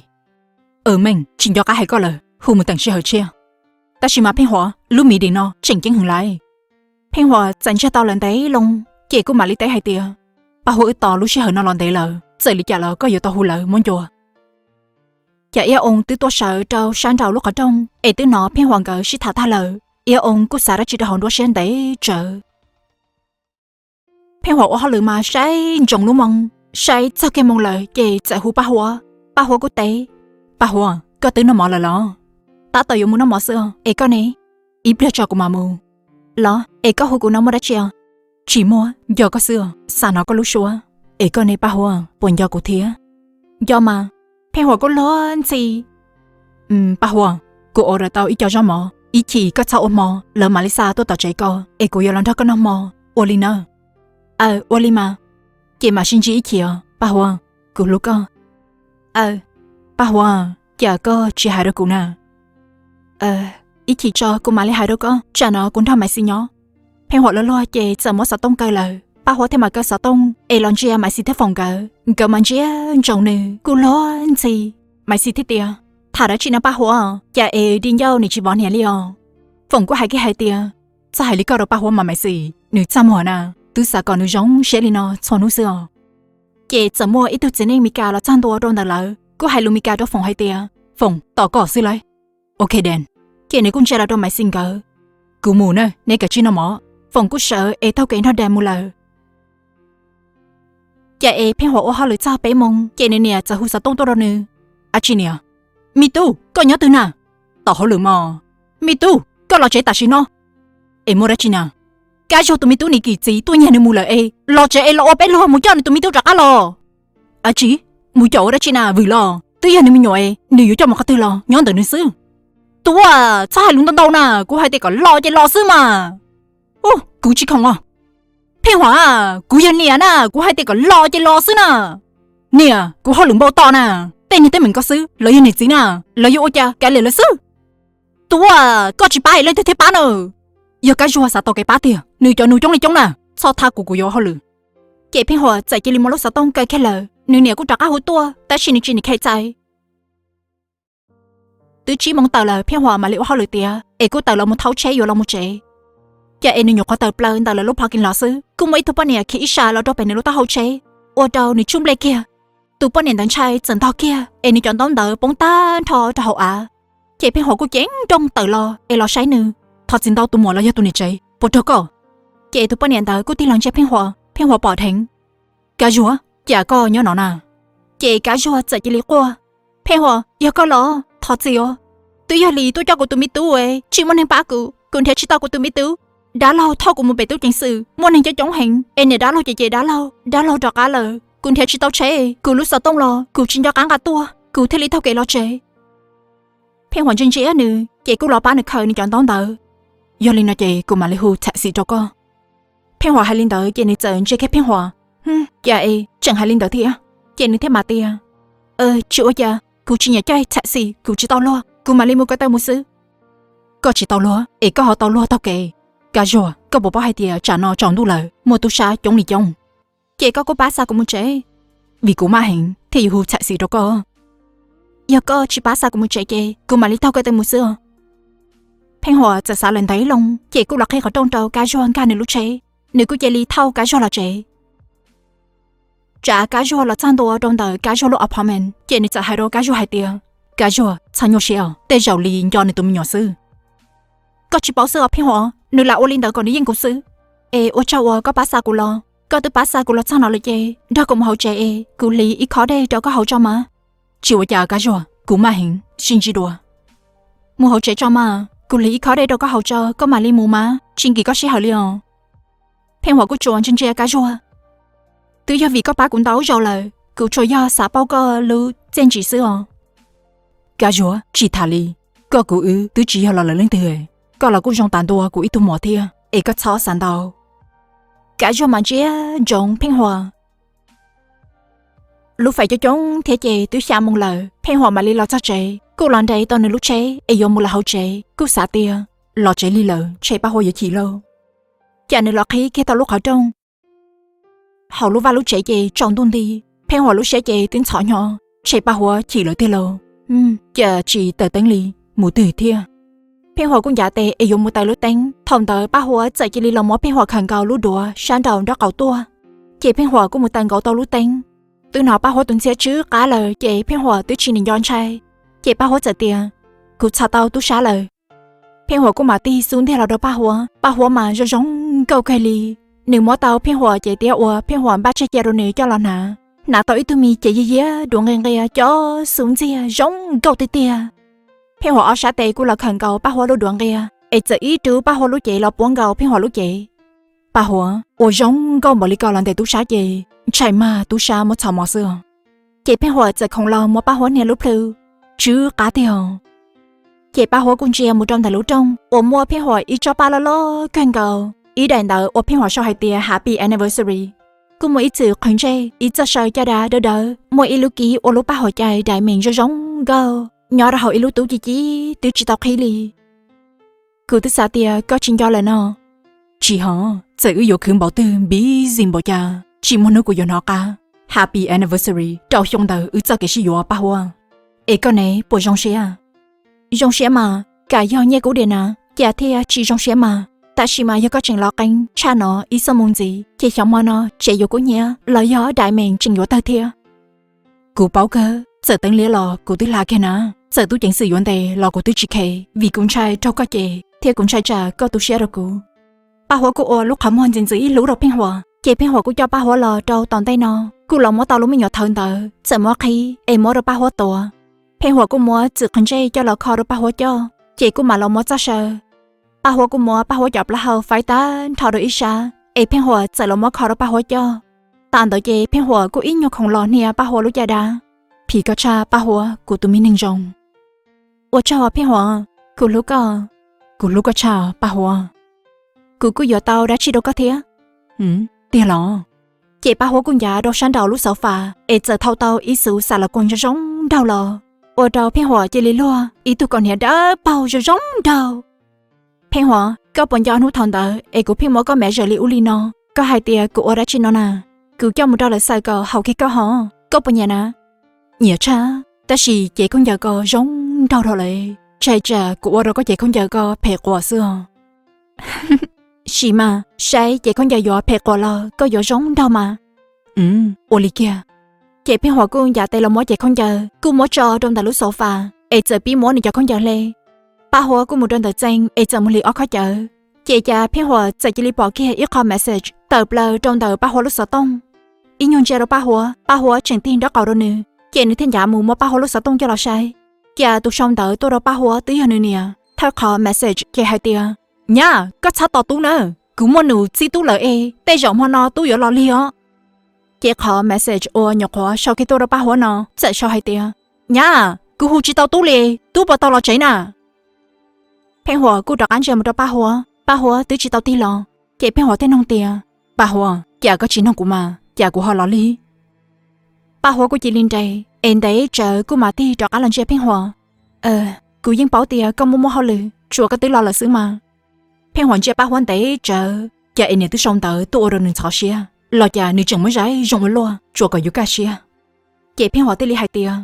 Aw Meej, tsis nco qab hais koj lawm, hu mus teem sij hawm tshiab. Tab sis mas Pheej Huam, lub meeting no tseem ceeb heev laiv. Pheej Huam txawm ntsiag to lawm ntev loo, ces kuj mam li teb hais tias, Paj Huab, wb tos lub sij hawm no los ntev lawm, txawm li cas los koj yuav tau hu lawv muab ncua. Cas Iab Oo twb tuaj sawv rau sab nraum lub qhov rooj es twb hnov Pheej Huam nkawd sib tham tag lawm. Iab Oo kuj xav dab tsi rau hauv nruab siab ntev tsawv. Pheej Huam ua hauj lwm mas saib ntsoov lub moo, saib txog kiag moo lawm ces txawm hu Paj Huab. Paj Huab kuj teb, Paj Huab, koj twb noj mov lawm los? Tab tom yuav mus noj mov xwb os, es koj ne? Ib pliag tso kuv mam mus. Los es koj hu kuv no muaj dab tsi os? Tsis muaj, nco koj xwb os, xav hnov koj lub suab. Es koj ne Paj Huab, puas nco kuv thiab? Nco mas. Pheej Huam kuj luag ntxhi. Paj Huab, kuv order tau ib co zaub mov, ib chim koj txhob ua hmo, lawv mam li xa tuaj tom tsev ko, es kuv yuav los nrog koj noj hmo, ua li na? Aw, ua li mas. Ces mam sib ntsib ib chim os Paj Huab, kuv hlub koj. Aw, Paj Huab, cas koj tsis hais rau kuv na? Ib chim tso kuv mam li hais rau koj, tsam no kuv nrog Maiv Xis nyob. Pheej Huam luag luag ces txawm muab xov tooj kaw lawm. Paj Huab thiaj mam kaw xov tooj es los ntsia Maiv Xis thiab Foom nkawd, nkawd mas ntsia ntsoov nws kuj luag ntxhi. Maiv Xis thiaj tias, tham dab tsi no Paj Huab, cas es di ncauj nim tsis vov hniav li os? Foom kuj hais kiag hais tias, txhob hais li koj rau Paj Huab mas Maiv Xis, nws txaj muag na, twb xav kom nws zoo siab li no txhua hnub xwb os. Ces txawm muaj ib tug txiv neej Mis Kas los txog ntua rau ntawm lawv, kuj hais lus Mis Kas rau Foom hais tias, Foom, tos koj xwb lauj. Ok Dan. Ces nws kuj ntsia los rau Maiv Xis nkawd, kuv mus na, neb kav tsij noj mov. Foom kuj sawv es taug kev nrog Dan mus lawm. Cas es Pheej Huam ua hauj lwm txog peb moos ces nws niam txawm hu xov tooj tuaj rau nws. A tsi niam, me tub, koj nyob twg na? Tom hauj lwm mog. Me tub, koj los tsev tam sim no es muaj dab tsi na? Kab zog tus me tub Nis Kim txiv tuaj nyiag nws mus lawm es los tsev es los ua peb luag mus coj nws tus me tub rov qab los. A tsi, mus coj ua dab tsi na, vwm los? Twb yog nws me nyuam es nws yuav coj mus qhov twg los nyob ntawm nws xwb. Tub, txhob hais lus ntau ntau na, kuv hais tias kom los ces los xwb mas. Kuv tsis khoom os. Pheej Huam, kuv yog niam na, kuv hais tias kom los ces los xwb na. Niam, kuv hauj lwm npau taws na. Tej niag teeb meem ko xwb los yog niam txiv na, los yog ua cas kav liam lawv xwb. Tub, koj tsis pab es leej twg thiaj pab na? Yog Kab Zuag xav tau kev pab tiag, nws cov nus coob li coob na. Txhob thab kuv, kuv yuav ua hauj lwm. Ces Pheej Huam txawm cia li muab lub xov tooj kaw kiag lawm, nws niam kuj rov qab hu tuaj tab sis nws tsis niam khe txais. Twb tsib moos tawm lawm, Pheej Huam mam li ua hauj lwm tiav es kuj tawm los mus thauj tsheb yuav los mus tsev. Cas es nws nyuam qhuav tawm plaws ntawm lawv lub parking lot xwb, kuj muaj ib tug poj niam khiav ib sab los rau pem nws lub taub hau tsheb, ua rau nws tsuj nplej kiag. Tus poj niam ntawd ntshai txawm ntog kiag es nws cov ntaub ntawd poob tag nrho rau hauv av. Ces Pheej Huam kuj ceev nrooj tawm los es los saib nws. Thov txim ntau tus muam los yog tus niam tsev, puas raug koj? Ces tus poj niam ntawd kuj tig los ntsia Pheej Huam, Pheej Huam pom dheev. Kab Zuag, cas koj nyob no na? Ces Kab Zuag txawm cia li quaj. Pheej Huam, yog koj los? Thov txim os. Twb yog Lis tuaj coj kuv tus me tub es tsis muaj neeg pab kuv, kuv nrhiav tsis tau kuv tus me tub. Dab laug thauj kuv mus pem tub ceev xwm, muaj neeg coob coob heev es niam dab laug ces ces dab laug, dab laug rov qab lawm, kuv nrhiav tsis tau tsheb, kuv lub xov tooj los kuv tsis nco qab nqa tuaj, kuv thiaj li taug kev los tsev. Pheej Huam ntsia ntsia nws ces kuj los pab nws khaws nws cov ntaub ntawd. Yog li no ces kuv mam li hu taxi rau koj. Pheej Huam hais li ntawd ces nws txawm ntsia kiag Pheej Huam. Cas es tseem hais li ntawd thiab? Ces nws thiaj mam tias, tsis ua cas, kuv tsis nyiam caij taxi, kuv tsis tau luag, kuv mam li mus ko taw mus xwb. Koj tsis tau luag es koj ho tau luag taug kev? Kab Zuag, koj puas paub hais tias tsam no tsaus ntuj lawm muaj tub sab coob li coob? Ces koj kuj pab xa kuv mus tsev. Vim kuv maj heev thiaj yuav hu taxi rau koj. Yog koj tsis pab xa kuv mus tsev ces kuv mam li taug ko taw mus xwb os. Pheej Huam txawm xav lawm ntawd ib loo ces kuj los qhib qhov rooj rau Kab Zuag nkag nws lub tsheb, nws kuj cia li thauj Kab Zuag los tsev. Tsam Kab Zuag los txog ntua rau ntawm Kab Zuag lub apartment ces nws txawm hais rau Kab Zuag hais tias, Kab Zuag, txhob nyuaj siab os, tej zaum Lis nco nws tus me nyuam xwb. Koj tsis paub xwb os Pheej Huam, nws lam ua li ntawd kom nws yeej kuv xwb. Es ua tsaug uas koj pab xa kuv los, koj twb pab xa kuv los txog no lawm ces nrog kuv mus hauv tsev es kuv hliv ib khob dej rau koj haus tso mas. Tsis ua cas Kab Zuag, kuv maj heev, sib ntsib dua. Mus hauv tsev tso mas, kuv hliv ib khob dej rau koj haus tso koj mam li mus mas, tsis nkim koj sij hawm li os. Pheej Huam kuj tsuas ntsia ntsia Kab Zuag. Twb yog vim koj pab kuv ntau zaus lawm, kuv tsuas yog xav pauj koj lub txiaj ntsim xwb os. Kab Zuag, tsis tham li, koj kuv wb twb tsis yog los lawm leej twg, koj los kuj zoo tas ntua kuv ib tug muam thiab, es koj txhob xav ntau. Kab Zuag mas ntsia ntsoov Pheej Huam. Lub fais coob coob thiab ces twb xya moos lawm, Pheej Huam mam li los txog tsev, kuj los nres tau nws lub tsheb es yuav mus lawm hauv tsev, kuj xav tias los tsev lig lawm ntshe Paj Huab yuav chim lauj. Cas nws los qhib kiag tau lub qhov rooj, hauv lub vaj lub tsev ces tsaus ntuj nti. Pheej Huam lub siab ces twb ntxhov hnyo, ntshe Paj Huab chim lawm tiag lauj. Cas tsis taws teeb li, mus twg thiab? Pheej Huam kuj ncav tes es yuav mus taws lub teeb, thaum ntawd Paj Huab txawm cia li los muab Pheej Huam khawm nkaus lub duav sab nraum nraub qaum tuaj. Ces Pheej Huam kuj mus taws nkaus tau lub teeb. Twb hnov Paj Huab tus ntxhiab tsw qab lawm ces Pheej Huam twb tsis nim nco ntshai. Ces Paj Huab txawm tias, kuv txhom tau tub sab lawm. Pheej Huam kuj mam tig xub ntiag los rau Paj Huab, Paj Huab mas zoo zoo nkauj kawg li. Nws muab tau Pheej Huam cev tiab uas Pheej Huam npaj tseg cia rau nws coj los hnav. Hnav tau ib tug me cev yiag yiag duav nqia nqia cov xub ntxiag zoo nkauj tiag tiag. Pheej Huam ob sab tes kuj los khawm nkaus Paj Huab lub duav nqia, es txawm ib rub Paj Huab lub cev los puab nkaus Pheej Huam lub cev. Paj Huab, ua zoo nkauj npaum li ko los ntes tub sab ces ntshai mag tub sab muab txhom mos xwb os. Ces Pheej Huam txawm khoov los muab Paj Huab hnia lub plhws, tsw qab tiag os. Ces Paj Huab kuj ntsia mus rau ntawm lub rooj uas muaj Pheej Huam ib tsob paj loj loj kawg nkaus, ib daim ntawv uas Pheej Huam sau hais tias Happy Anniversary. Kuj muaj ib txwm qhwv ntsej, ib txoj saw caj dab dawb dawb, muaj ib lub kib ua lub paj huam cai diamond zoo zoo nkauj nyob rau hauv ib lub tub ci ci twb tsis tau qhib li. Kuv twb xav tias koj tsis nco lawm no. Tsis hos, txawm wb yuav khwv npaum twg busy npaum cas tsis muaj hnub kuv yuav hnov qab Happy Anniversary rau xyoo ntawd wb txoj kev sib yuav Paj Huab. Es koj ne puas zoo siab? Zoo siab mas, kam yog nyiaj kub diam na, cas thiaj tsis zoo siab mas. Tab sis mas yog koj tseem los qeeb tshaj no ib xuab moos ntxiv ces xyov hmo no tsev yuav kub hnyiab los yog diamond tseem yuav tawg thiab. Kuv paub kawg, txawm teev liab los kuv twb hla kiag na, txawm tub ceev xwm yuav ntes los kuv twb tsis khe, vim kuv ntshai raug koj cem thiab kuv ntshai tsam koj tu siab rau kuv. Paj Huab kuj ua lub qhov muag ntxim ntxim hlub rau Pheej Huam, ces Pheej Huam kuj coj Paj Huab los rau tom ntej no, kuj los muab tau lub me nyuam thawv ntawd txawm muab qhib es muab rau Paj Huab tuav. Pheej Huam kuj muab txwm qhwv ntsej coj los kho rau Paj Huab coj, ces kuj mam los muab txoj saw. Paj Huab kuj muab Paj Huab cov plaub hau faib tag nrho rau ib sab, es Pheej Huam txawm los muab kho rau Paj Huab coj. Tas ntawd ces Pheej Huam kuj ib nyuag khoom los hnia Paj Huab lub caj dab. Phim koj tshaj Paj Huab, kuv tus me neeg zoo. Ua tsaug Pheej Huam, kuv hlub koj. Kuv hlub koj tshaj Paj Huab. kuv kuj yuav tau dab tsi rau koj thiab. Tiag los? Ces Paj Huab kuj ncav rau sab nraum lub xauv fas es txawm thau tau ib xuv xa los kuag zoo zoo nraug los, ua rau Pheej Huam cia li luag ib tug kaus hniav dawb paug zoo zoo nraug. Pheej Huam, koj puas nco hnub thaum ntawd es kuv pheej muab koj mev zawm li ub li no? Koj hais tias kuv ua dab tsi no na? Kuv coj mus rau lawv xaws kom haum kiag koj hov. Koj puas nyiam na? Nyiam tshaj, tab sis cev khaub ncaws ko zoo nraug dhau lawm. Tsam tsam kuv ua rau koj cev khaub ncaws ko phem quas xwb os. Sim mas, saib cev khaub ncaws yuav phem quas los koj yuav zoo nraug mas. Ua li kiag. Ces Pheej Huam kuj ncav tes los muab cev khaub ncaws kuj muab tso rau ntawm lub xauv fas es txawm pib muab nws cov khaub ncaws hle. Paj Huab kuj mus rau ntawm txee es txawm mus hliv ob khob cawv. Ces cas Pheej Huam txawm cia li pom kiag ib qho message tawm plaws rau ntawm Paj Huab lub xov tooj. Ib nyuag ntsia rau Paj Huab, Paj Huab tseem tig nraub qaum rau nws, ces nws thiaj ncav mus muab Paj Huab lub xov tooj coj los saib. Cas tus sau ntawv tuaj rau Paj Huab twb yog nws niam. Thawj qhov message ces hais tias, Nyab, koj txhob tos tub na, kuv muaj nus txib tub lawm es tej zaum hmo no tub yuav los lig os. Ces qhov message uas nyuam qhuav sau kiag tuaj rau Paj Huab no txawm sau hais tias, Nyab, kuv hu tsis tau tub li, tub puas tau los tsev na? Pheej Huam kuj rov qab ntsia mus rau Paj Huab, Paj Huab twb tsis tau tig los. Ces Pheej Huam thiaj nug tias, Paj Huab, cas koj tsis nug kuv mas cas kuv ho los lig? Paj Huab kuj cia li nres es ntev tsawv kuj mam tig rov qab los ntsia Pheej Huam. Kuv yeej paub tias koj muaj muaj hauj lwm, tsuas koj twb los lawm xwb mas. Pheej Huam ntsia Paj Huab ntev tsawv, cas es niam twb sau ntawv tuaj ua rau nws ntxhov siab los cas nws tseem muab zais zoo ua luaj tsuas kom yus kaj siab. Ces Pheej Huam thiaj li hais tias,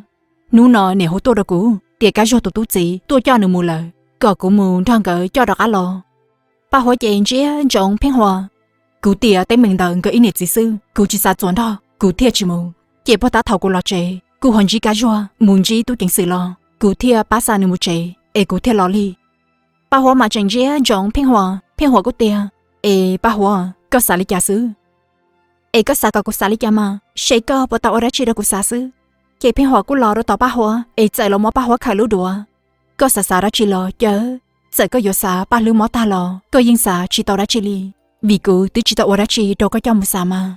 Hnub no niam hu tuaj rau kuv tias Kab Zuag tus tub txiv tuaj coj nws mus lawm, kom kuv mus nrog nkawd coj rov qab los. Paj Huab ces ntsia ntsoov Pheej Huam, Kuv tias teeb meem ntawm nkawd ib niam txiv xwb, kuv tsis xav txuas nrog, kuv thiaj tsis mus. Ces puag ta thaum kuv los tsev kuv ho ntsib Kab Zuag mus ntsib tub ceev xwm los kuv thiaj pab xa nws mus tsev es kuv thiaj los lig. Paj Huab mas tseem ntsia ntsoov Pheej Huam, Pheej Huam kuj tias, Es Paj Huab, koj xav li cas xwb? Es koj xav kom kuv xav li cas mas, seb koj puas tau ua dab tsi rau kuv xav xwb. Ces Pheej Huam kuj los rau tom Paj Huab es txawm los muab Paj Huab khawm lub duav. Koj xav xav dab tsi los caw, txawm koj yuav xav paj hlwb mob tag los koj yeej xav tsis tau dab tsi li, vim kuv twb tsis tau ua dab tsi rau koj coj mus xav mas.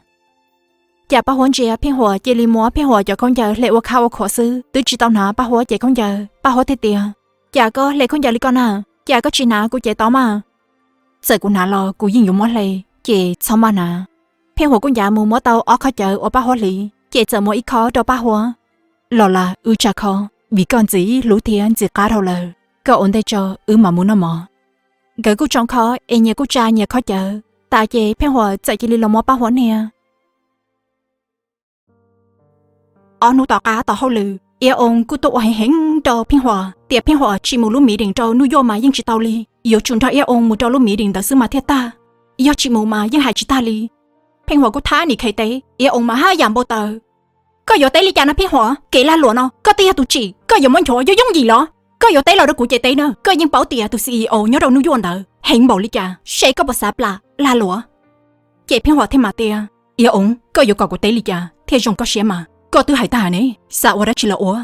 Cas Paj Huab ntsia Pheej Huam cia li muab Pheej Huam cov khaub ncaws hle ua khab ua khuam xwb, twb tsis tau hnav Paj Huab cev khaub ncaws. Paj Huab thiaj tias, Cas koj hle khaub ncaws li ko na? Cas koj tsis hnav kuv cev tau mas? Txawm kuv hnav los kuv yeej yuav muab hle, ces txhob maj hnav. Pheej Huam kuj ncav mus muab tau ob khob cawv uas Paj Huab hliv, ces txawm muab ib khob rau Paj Huab. Los las wb tsa khob, vim koj ntxim hlub thiab ntxim qab dhau lawm, koj ua ntej tso wb mam mus noj mov. Nkawd kuj tsoo khob es nyias kuj tsa nyias khob cawv, tas ces Pheej Huam txawm cia li los muab Paj Huab hnia. Ob hnub tom qab tom hauj lwm, Iab Oo kuj tuaj ua heev heev rau Pheej Huam tias Pheej Huam tsis mus lub meeting rau New York mas yeej tsis tau li, yuav tsum nrog Iab Oo mus rau lub meeting ntawd xwb mas thiaj tag, yog tsis mus mas yeej hais tsis tag li. Pheej Huam kuj thab nim khev teb, Iab Oo mas haj yam npau taws. Koj yuav teb li cas no Pheej Huam? Kev lag luam no koj twb yog tus tsim, koj yuav muab nchuav yooj yooj yim los? Koj yuav teb los rau kuv ces teb na, koj yeej paub tias tus C E O nyob rau New York ntawd heev npaum li cas, seb koj puas xav plam lag luam. Ces Pheej Huam thiaj mam tias, Iab Oo, koj yuav kom kuv teb li cas thiaj zoo koj siab mas? Koj twb hais tag ne, xav ua dab tsi los ua.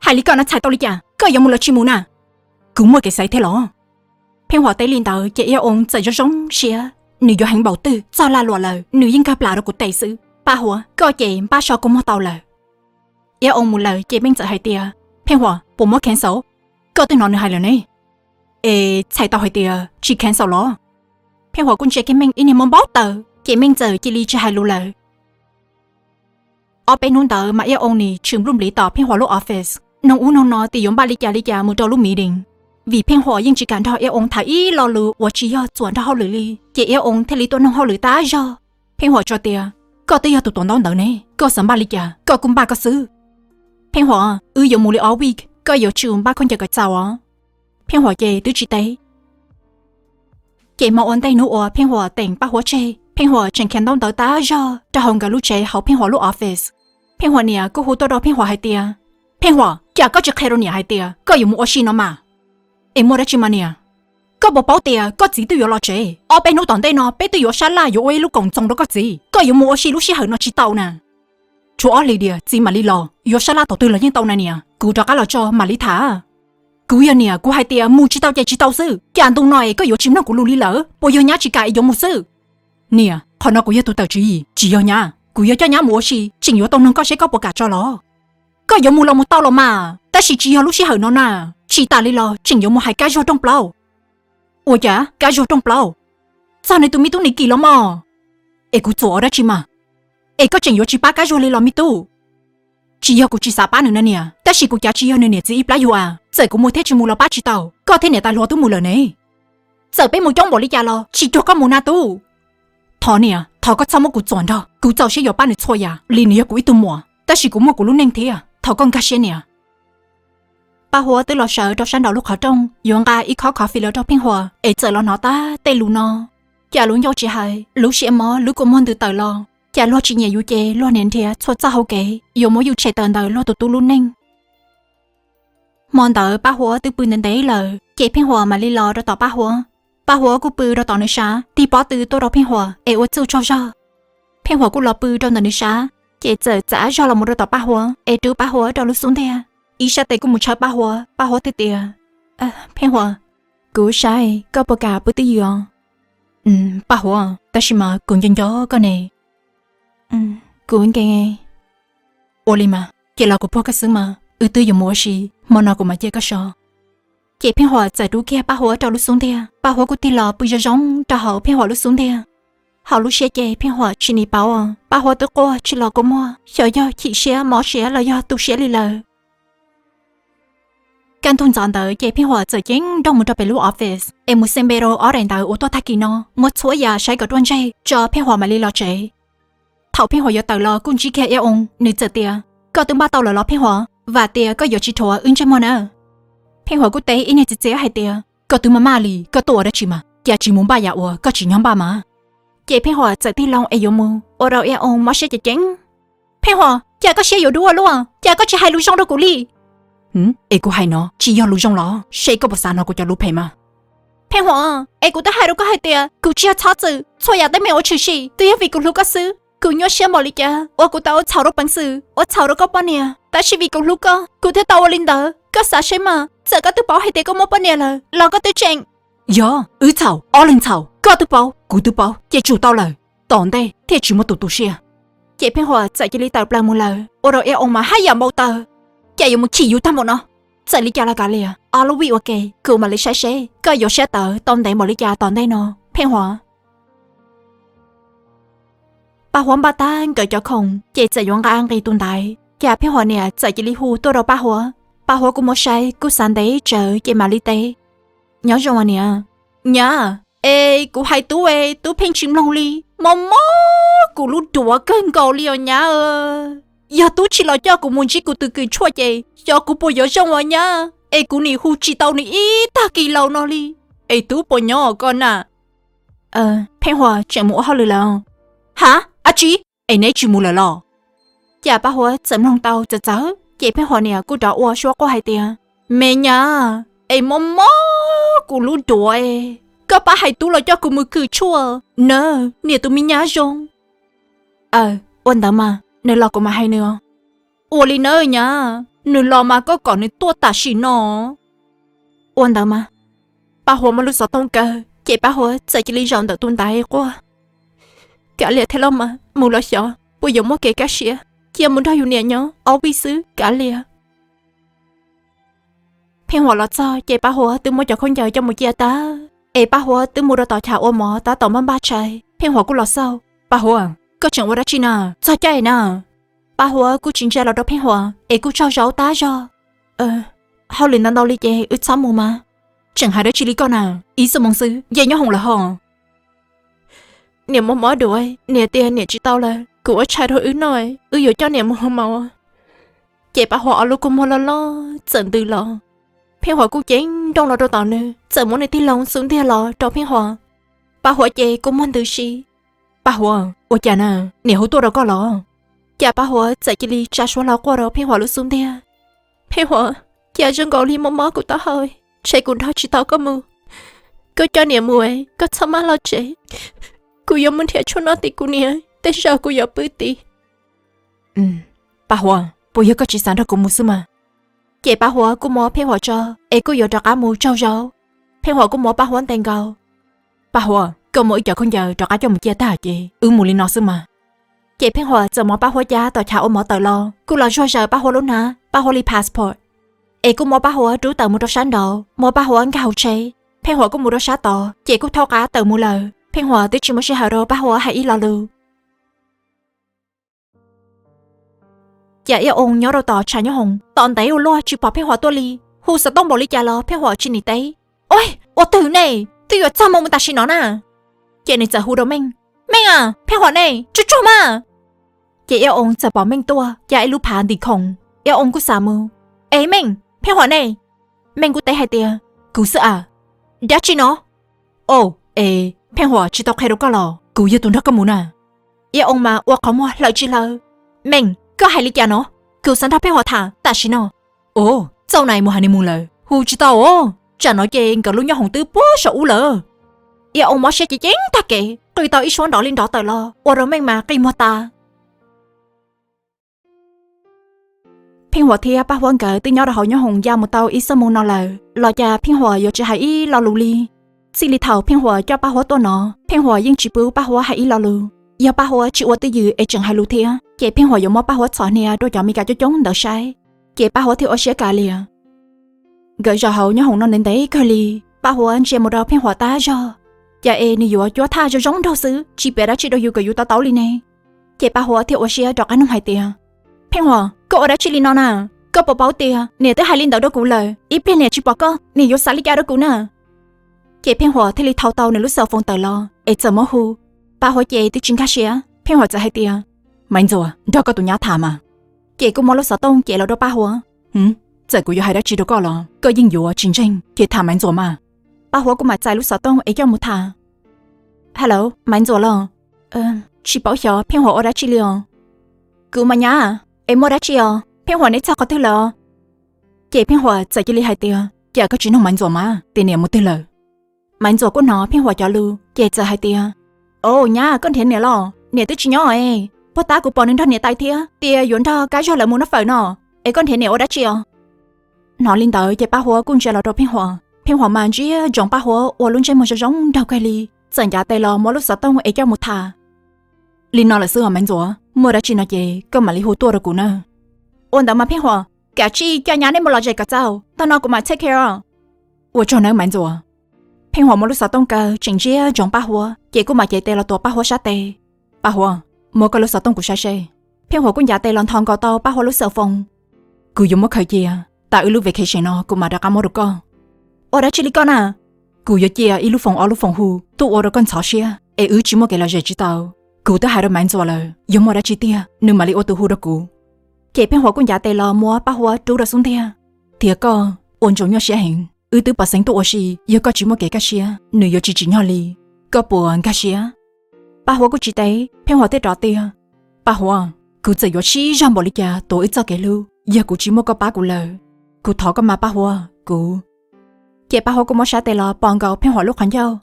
Hais li koj no txhais tau li cas? Koj yuav mus los tsis mus na? Kuv muaj kev xaiv thiab los? Pheej Huam teb li ntawd ces Iab Oo txawm zoo zoo siab, nws yuav heev npaum twg txog lag luam lawm nws yeej kawg plam rau kuv tes xwb. Paj Huam, koj ces npaj so kua muag tau lawm. Iab Oo mus lawm ces Meej txawm hais tias, Pheej Huam, puas muab cancel? Koj twb hnov nws hais lawm ne. Es txhais tau hais tias tsis cancel los? Pheej Huam kuj ntsia kiag Meej ib niag mob npau taws ces Meej txawm cia li tsis hais lus lawm. Ob peb hnub ntawd mas Iab Oo nim tshwm npluj npliv tom Pheej Huam lub office, noog ub noog no tias yuav npaj li cas li cas mus rau lub meeting, vim Pheej Huam yeej tsis kam nrog Iab Oo tham ib lo lus uas tsis yog txuas nrog hauj lwm li. Ces Iab Oo thiaj li tuaj noog hauj lwm tag zog. Pheej Huam tso tias, Koj twb yog tus tuav ntaub ntawv ne, koj xav npaj li cas koj kuj npaj koj xwb. Pheej Huam, wb yuav mus li ob week, koj yuav tsum npaj khaub ncaws kawm txaus os. Pheej Huam ces twb tsis teb. Ces hmo ua ntej hnub uas Pheej Huam teem Paj Huab tseg, Pheej Huam tseem khiav ntaub ntawv tag zog rau hauv nkawd lub tsev hauv Pheej Huam lub office. Pheej Huam niam kuj hu tuaj rau Pheej Huam hais tias, Pheej Huam, cas koj tsis qhia rau niam hais tias koj yuav mus ua si no mas? Es muaj dab tsi mas niam? Koj puas paub tias koj txiv twb yuav los tsev, ob peb hnub tom ntej no peb twb yuav sab laj yuav ua ib lub koom txoos rau koj txiv, koj yuav mus ua si lub sij hawm no tsis tau na. Tshuav ob hlis diam txiv mam li los, yuav sab laj thaum twg los yeej tau na niam, kuv rov qab los tso mam li tham. Kuv yog niam kuv hais tias mus tsis tau ces tsis tau xwb, cas ntu no es koj yuav tsis mloog kuv lus li lawm? Puas yog nyab tsis kam es yuav mus xwb? Niam, qhov no kuv yog tus tawm tswv yim, tsis yog nyab. Kuv yuav coj nyab mus ua si tseem yuav tau noog koj seb koj puas kam tso los. Koj yuav mus los mus tau los mas, tab sis tsis yog lub sij hawm no na. Tsis tas li los tseem yuav mus hais Kab Zuag rooj plaub. Ua cas Kab Zuag rooj plaub? txog nws tus me tub Nikis los mog. Es kuv txuam ua dab tsi mas? Es koj tseem yuav tsis pab Kab Zuag li los me tub? Tsis yog kuv tsis xav pab nws na niam, tab sis kuv cav tsis yog nws niam txiv ib plab yug a. Txawm kuv mus thiab tsis mus los pab tsis tau, koj thiab niam tais hluas twb mus lawm ne. Txawm peb mus coob npaum li cas los tsis cuag koj mus na tub. Thov niam, thov koj txhob muab kuv txuam nrog, kuv txaus siab yuav pab nws txhua yam li nws yog kuv ib tug muam, tab sis kuv muaj kuv lub neej thiab, thov koj nkag siab niam. Paj Huab twb los sawv rau sab nraum lub qhov rooj yuav nqa ib khob coffee los rau Pheej Huam es txawm los hnov tag tej lus no. Cas lub ncauj tsis hais, lub siab mob lub kua muag ntws tawm los. Cas luag tsis nyiam yus ces luag niaj nrhiav txhua txoj hau kev yuav muab yus tshem tawm ntawm luag tus tub lub neej. Hmo ntawd Paj Huab twb pw ntev ntev lawm ces Pheej Huam mam li los rau tom Paj Huab. Paj Huab kuj pw rau tom nws sab, tig pob tw tuaj rau Pheej Huam es ua txuj tsaug zog. Pheej Huam kuj los pw rau ntawm nws sab, ces txawm txav zog los mus rau tom Paj Huab es rub Paj Huab rau lub xub ntiag. Ib sab tes kuj mus tshawb Paj Huab, Paj Huab thiaj tias, Pheej Huam, kuv saib koj puas kam pw twj ywm os? Paj Huab, tab sis mas kuv nco nco koj ne. Kuv nkees. Ua li mas, ces los kuv puag koj xwb mas, wb twb yuav mus ua si, hmo no kuv mam cia koj so. Ces Pheej Huam txawm rub kiag Paj Huab rau lub xub ntiag, Paj Huab kuj tig los pw zoo zoo rau hauv Pheej Huam lub xub ntiag. Hauv lub siab ces Pheej Huam tsis nim paub, Paj Huab twb quaj tsis los kua muag, xyov yog chim siab mob siab los yog tu siab li lawm. Kaj ntug ntxov ntawd ces Pheej Huam txawm ceev nrooj mus rau pem lub office es mus xem pes rau ob daim ntawv uas tuaj tag kis no, muab txhua yam saib kom ruaj ntseg tso Pheej Huam mam li los tsev. Thaum Pheej Huam yuav tawm los kuj ntsib kiag Iab Oo, nws txawm tias, Koj twb npaj tau lawm los Pheej Huam? Vam tias koj yuav tsis rhuav wb ntsej muag na. Pheej Huam kuj teb ib niag txiv txiab hais tias, Koj twb maj maj li, koj tuaj ua dab tsi mas? Cas tsis mus npaj yam uas koj tsim nyog npaj mas? Ces Pheej Huam txawm tig loo es yuav mus, ua rau Iab Oo mob siab ceev ceev. Pheej Huam, cas koj siab yuav dub ua luaj, cas koj tsis hais lus zoo rau kuv li? Es kuv hais no tsis yog lus zoo los? Seb koj puas xav hnov kuv cov lus phem mas. Pheej Huam, es kuv twb hais rau koj hais tias kuv tsis yog txhob txwm, txhua yam teeb meem uas tshwm sim twb yog vim kuv hlub koj xwb. Kuv nyuaj siab npaum li cas uas kuv tau ua txhaum rau peev xwm, ua txhaum rau koj poj niam, tab sis vim kuv hlub koj kuv thiaj tau ua li ntawd. Koj xav seb mas, txawm koj twb paub hais tias koj muaj poj niam lawm los koj twb tseem. Yog wb txhaum, ob leeg txhaum, koj twb paub kuv twb paub ces tsum tau lawm, tom ntej thiaj tsis muaj tus tu siab. Ces Pheej Huam txawm cia li tawm plaws mus lawm, ua rau Iab Oo mas haj yam npau taws. Cas yuav mus chim yus tag npaum no? Txawm li cas los kav liam, ob lub vij ua ke kuv mam li saib seb koj yuav siab tawv tau ntev npaum li cas tom ntej no, Pheej Huam. Paj Huab npaj tag nkawd cov khoom ces txawm yuav nqa nqis tus ntaiv, cas Pheej Huam niam txawm cia li hu tuaj rau Paj Huab. Paj Huab kuj muab saib kuj xav ntev tsawv ces mam li teb, Nyob zoo os niam. Nyab, es kuv hais tub es tub pheej tsis mloog li, mob mob kuv lub duav kawg nkaus li os nyab. Yog tub tsis los coj kuv mus ntsib kuv tus kws tshuaj ces xyov kuv puas yuav zoo os nyab, es kuv nim hu tsis tau nws ib tag kis laus no li. Es tub puas nyob os koj na? Pheej Huam tseem mus ua hauj lwm lawm. Ha, ab tsi, es neb tsis mus lawm los? Cas Paj Huab txawm mloog tau txawv txawv ces Pheej Huam niam kuj rov ua suab quaj hais tias, Me nyab, es mob mob kuv lub duav es, koj pab hais tub los coj kuv mus kws tshuaj na, niam tus me nyab zoo. Aw, ua ntawd mas nws los kuv mam hais nws os. Ua li nawb nyab, nws los mas koj kom nws tuaj tam sim no. Ua ntawd mas. Paj Huab muab lub xov tooj kaw ces Paj Huab txawm cia li zaum ntawm tus ntaiv quaj, Kav liam thiab los mas, mus los xyov puas yuav muaj kev kaj siab, cia mus nrog yus niam nyob ob vij xwb kav liam. Pheej Huam los txog ces Paj Huab twb muab cov khaub ncaws coj mus cia tag, es Paj Huab twb mus rau tom chav ua mov tab tom npaj npaj tshais. Pheej Huam kuj los xauj, Paj Huab, koj tseem ua dab tsi na? Txog caij na. Paj Huab kuj tsis ntsia los rau Pheej Huam es kuj tsaug zog tag zog. Hauj lwm ntau ntau li ces wb txhob mus mas. Tseem hais dab tsi li koj na? Ib xuab moos xwb nce nyob hoom lawm hos. Niam mob mob duav, niam tias niam tsis tau lawm, kuv ua tshais rau wb noj, wb yuav coj niam mus hauv mov. Ces Paj Huab ob lub kua muag loj loj txawm ntws los. Pheej Huam kuj ceev nrooj los rau tom nws, txawm muab nws tig loo xub ntiag los rau Pheej Huam. Paj Huab ces kua muag ntws si. Paj Huab, ua cas na? Niam hu tuaj rau koj los? Cas Paj Huab txawm cia li tsa suab hlo quaj rau Pheej Huam lub xub ntiag. Pheej Huam, cas zoo nkaus li mob mob kuv taub hau, ntshe kuv nrog tsis tau koj mus. Koj coj niam mus, koj txhob maj los tsev. Kuv yuav mus nrhiav tshuaj noj tim kuv niam, tej zaum kuv yuav pw tim. Paj Huab, puas yog koj tsis xav nrog kuv mus xwb mas? Ces Paj Huab kuj muab Pheej Huam tso, es kuj yuav rov qab mus tsaug zog. Pheej Huam kuj muab Paj Huab ntes nkaus. Paj Huab, koj muab wb cov khaub ncaws rov qab coj mus cia tag ces wb mus li no xwb mas. Ces Pheej Huam txawm muab Paj Huab cab tom chav ua mov tawm los, kuj los zuag zaws Paj Huab lub hnab, Paj Huab li passport, es kuj muab Paj Huab rub tawm mus rau sab nraud, muab Paj Huab nkag hauv tsheb. Pheej Huam kuj mus rau sab tod, ces kuj thaub qab tawm mus lawm. Pheej Huam twb tsis muaj sij hawm rau Paj Huab hais ib lo lus. Cas Iab Oo nyob rau tom tshav nyob hoom, tom ntev ua luaj tsis pom Pheej Huam tuaj li. Hu xov tooj npaum li cas los Pheej Huam tsis nim teb. Oj, ua twg ne? Twb yuav txog moo mus tam sim no na. Ces nws txawm hu rau Meej, Meej a, Pheej Huam ne, tsuag tsuag mas. Ces Iab Oo txawm pom Meej tuaj, cas ib lub phav ntim khoom. Iab Oo kuj xav mus, Es Meej, Pheej Huam ne? Meej kuj teb hais tias, Kuv xwb a. Dab tsi no? Oj, es Pheej Huam tsis tau qhia rau koj los kuv yog tus nrog koj mus na. Iab Oo mas ua qhov muag hlawv tsis hlawv. Meej, koj hais li cas no? Kuv xav nrog Pheej Huam tham tam sim no. Oj, txaus nais mus hais nws mus lawm, hu tsis tau os. Tsam no ces nkawd lub nyob hoom twb puag saum ub lawm. Iab Oo mob siab ceev ceev tag kev, qw tau ib suab nrov li nrov tawm los ua rau Meej mas qi muag tas. Pheej Huam thiab Paj Huab nkawd twb nyob rau hauv nyob hoom ya mus tau ib xuab moos no lawm los cas Pheej Huam yuav tsis hais ib lo lus li. Txij li thaum Pheej Huam coj Paj Huab tuaj no, Pheej Huam yeej tsis pub Paj Huab hais ib lo lus. Yog Paj Huab tsis ua twj ywm es tseem hais lus thiab ces Pheej Huam yuav muab Paj Huab txhom hnia rau cov Mes Kas coob coob ntawd saib. Ces Paj Huab thiaj ua siab kav liam. Nkawd zaum hauv nyob hoom no ntev ntev kawg li, Paj Huab ntsia mus rau Pheej Huam tag zog, cas es nws yuav cuab thaj zoo zoo nraug xwb tsis piav dab tsi rau yus kom yus to taub li ne. Ces Paj Huab thiaj ua siab rov qab nug hais tias, Pheej Huam, koj ua dab tsi li no na? Koj puas paub tias niam twb hais li ntawd rau kuv lawm, ib pliag niam tsis pom koj niam yuav xav li cas rau kuv na? Ces Pheej Huam thiaj li thau tau nws lub xov foos tawm los es txawm muab hu. Paj Huab ces twb tsis nkag siab, Pheej Huam txawm hais tias, Maiv Ntxuam, nrog koj tus nyab tham mas. Ces kuj muab lub xov tooj cev los rau Paj Huab. Txawm kuv yuav hais dab tsi rau koj los koj yeej yuav tsis ntseeg ces tham Maiv Ntxuam mas. Paj Huab kuj mam txais lub xov tooj es coj mus tham. Hello, Maiv Ntxuam los? Tsis paub xyov Pheej Huam ua dab tsi li os. Kuv mas nyab, es muaj dab tsi os? Pheej Huam neb txog qhov twg lawm os? Ces Pheej Huam txawm cia li hais tias, Cas koj tsis nug Maiv Ntxuam mas tias niam mus twg lawm? Maiv Ntxuam kuj hnov Pheej Huam cov lus ces txawm hais tias, Au nyab, koj nrhiav niam los? Niam twb tsis nyob es, puag ta kuv pom nws nrog niam tais thiab tias yuav nrog Kab Zog lawv mus noj fawm no, es koj nrhiav niam ua dab tsi os? Hnov li ntawd ces Paj Huab kuj ntsia los rau Pheej Huam. Pheej Huam mas ntsia ntsoov Paj Huab ua lub ntsej muag zoo zoo nraug kawg li, txawm ncav tes los muab lub xov tooj es coj mus tham. Li no lawm xwb os Maiv Ntxuam, muaj dab tsi no ces koj mam li hu tuaj rau kuv na. Ua ntawd mas Pheej Huam, kav tsij coj nyab nej mus lom zem kom txaus, tag no kuv mam take care os. Ua tsaug nawb Maiv Ntxuam. Pheej Huam muab lub xov tooj kaw tseem ntsia ntsoov Paj Huab ces kuj mam cev tes los tuav Paj Huab sab tes. Paj Huab, muab koj lub xov tooj kuv saib seb. Pheej Huam kuj ncav tes los nthos nkaus tau Paj Huab lub xov foos. Kuv yuav muab khaws cia, tas wb lub vacation no kuv mam rov qab muab rau koj. Ua dab tsi li koj na? Kuv yuav cia ib lub foos ob lub foos hu tuaj ua rau koj ntxhov siab es wb tsis muaj kev lom zem tsis tau. Kuv twb hais rau Maiv Ntxuam lawm, yog muaj dab tsi tiag nws mam li ua tus hu rau kuv. Ces Pheej Huam kuj ncav tes los muab Paj Huab rub rau xub ntiag. Tiag koj, ua ntsoov nyuaj siab heev, wb twb pov xeev tuaj ua si, yog koj tsis muaj kev kaj siab nws yuav tsis tsim nyog li. Koj puas nkag siab? Paj Huab kuj tsis teb, Pheej Huam thiaj rov tias, Paj Huab, kuv txawm yuav sib zog npaum li cas tuav wb txoj kev hlub, yog kuv tsis muaj koj pab kuv lawm. Kuv thov koj mas Paj Huab, kuv. Ces Paj Huab kuj muab sab tes los pos nkaus Pheej Huam lub qhov ncauj.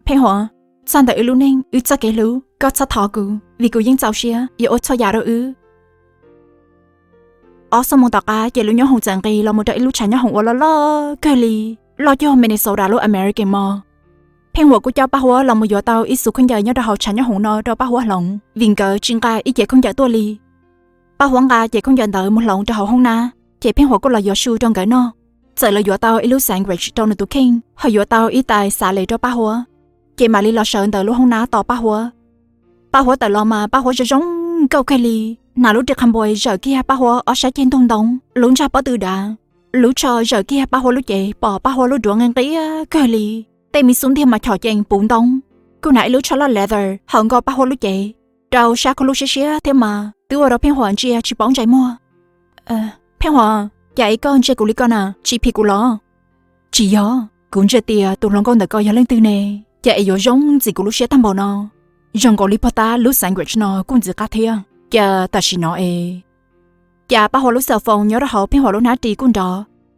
Pheej Huam, txog ntawm wb lub neej wb txoj kev hlub koj txhob thov kuv vim kuv yeej txaus siab yuav ua txhua yam rau wb. Ob xuab moos tom qab ces lub nyob hoom txawm nqis los mus rau ib lub tshav nyob hoom uas loj loj kawg li, loj cuag Minnesota lub American Mall. Pheej Huam kuj coj Paj Huab los mus yuav tau ib xuv khaub ncaws nyob rau hauv tshav nyob hoom no rau Paj Huab hloov vim nkawd tsis nqa ib cev khaub ncaws tuaj li. Paj Huab nqa cev khaub ncaws ntawd mus hloov rau hauv hoob nab ces Pheej Huam kuj los yuav su rau nkawd noj. Txawm los yuav tau ib lub sandwich rau nws tus kheej, ho yuav tau ib tais xav les rau Paj Huab, ces mam li los sawv ntawm lub hoob nab tos Paj Huab. Paj Huab tawm los mas Paj Huab zoo zoo nkauj kawg li, hnav lub ris qhov npuas zawm kiag Paj Huab ob sab ceg ntug ntoo, lub ntsag pob tw dav, lub tsho zawm kiag Paj Huab lub cev pom Paj Huab lub duav nqi nqiab kawg li, tej me xub ntiag mas chom cees puv ntoo, kuj hnav ib lub tsho loj leather hawm nkaus Paj Huab lub cev rau sab khuab lub siab siab thiab mas twb ua rau Pheej Huam ntsia tsis paub ntsais muag. Pheej Huam, cas es koj ntsia kuv li ko na, tsis phim kuv los? Tsis yog, kuv ntsia tias tus hluas nkauj ntawm ko yog leej twg ne, cas es yuav zoo ntxim kuv lub siab tag npaum no. Zoo nkaus li puag ta lub sandwich no kuj ntxim qab thiab, cas tam sim no es. Cas Paj Huab lub xov foos nyob rau hauv Pheej Huam lub hnab ris kuj nrov.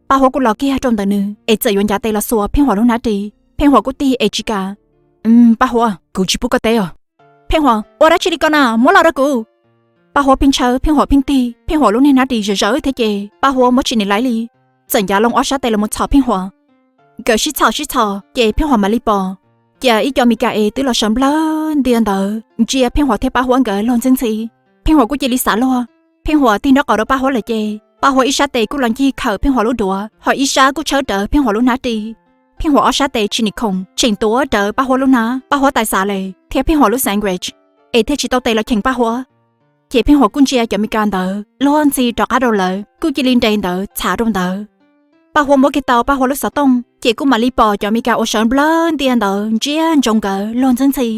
Paj Huab kuj los kiag rau ntawm nws es txawm yuav ncav tes los xuas Pheej Huam lub hnab ris, Pheej Huam kuj tig es tsis kam. Paj Huab, kuv tsis pub koj teb os. Pheej Huam, ua dab tsi li ko na, muab los rau kuv. Paj Huab pheej tshawb, Pheej Huam pheej tig, Pheej Huam lub niag hnab ris zawv zawv thiab ces Paj Huab muab tsis nim laib li, txawm ncav loo ob sab tes los mus txhom Pheej Huam. Nkawd sib txhom sib txhom ces Pheej Huam mam li pom, cas ib co Mis Kas es twb los sawv nplawg ntias ntawd ntsia Pheej Huam thiab Paj Huab nkawd luag ntxhi ntxhi. Pheej Huam kuj cia li xav luag, Pheej Huam tig nraub qaum rau Paj Huab lawm ces Paj Huab ib sab tes kuj los ncig khawm Pheej Huam lub duav, ho ib sab kuj tshawb rawv Pheej Huam lub hnab ris. Pheej Huam ob sab tes tsis nim khoom tseem tuav rawv Paj Huab lub hnab, Paj Huab tais xav li thiab Pheej Huam lub sandwich, es thiaj tsis tau tes los cheem Paj Huab. Ces Pheej Huam kuj ntsia cov Meskas ntawd luag ntxhi rov qab rau lawv, kuj cia li nres ntawd txhav rau ntawd. Paj Huab muab kiag tau Paj Huab lub xov tooj, ces kuj mam li pom cov Meskas uas sawv nplawg ntias ntawd ntsia ntsoov nkawd luag ntxhi ntxhi,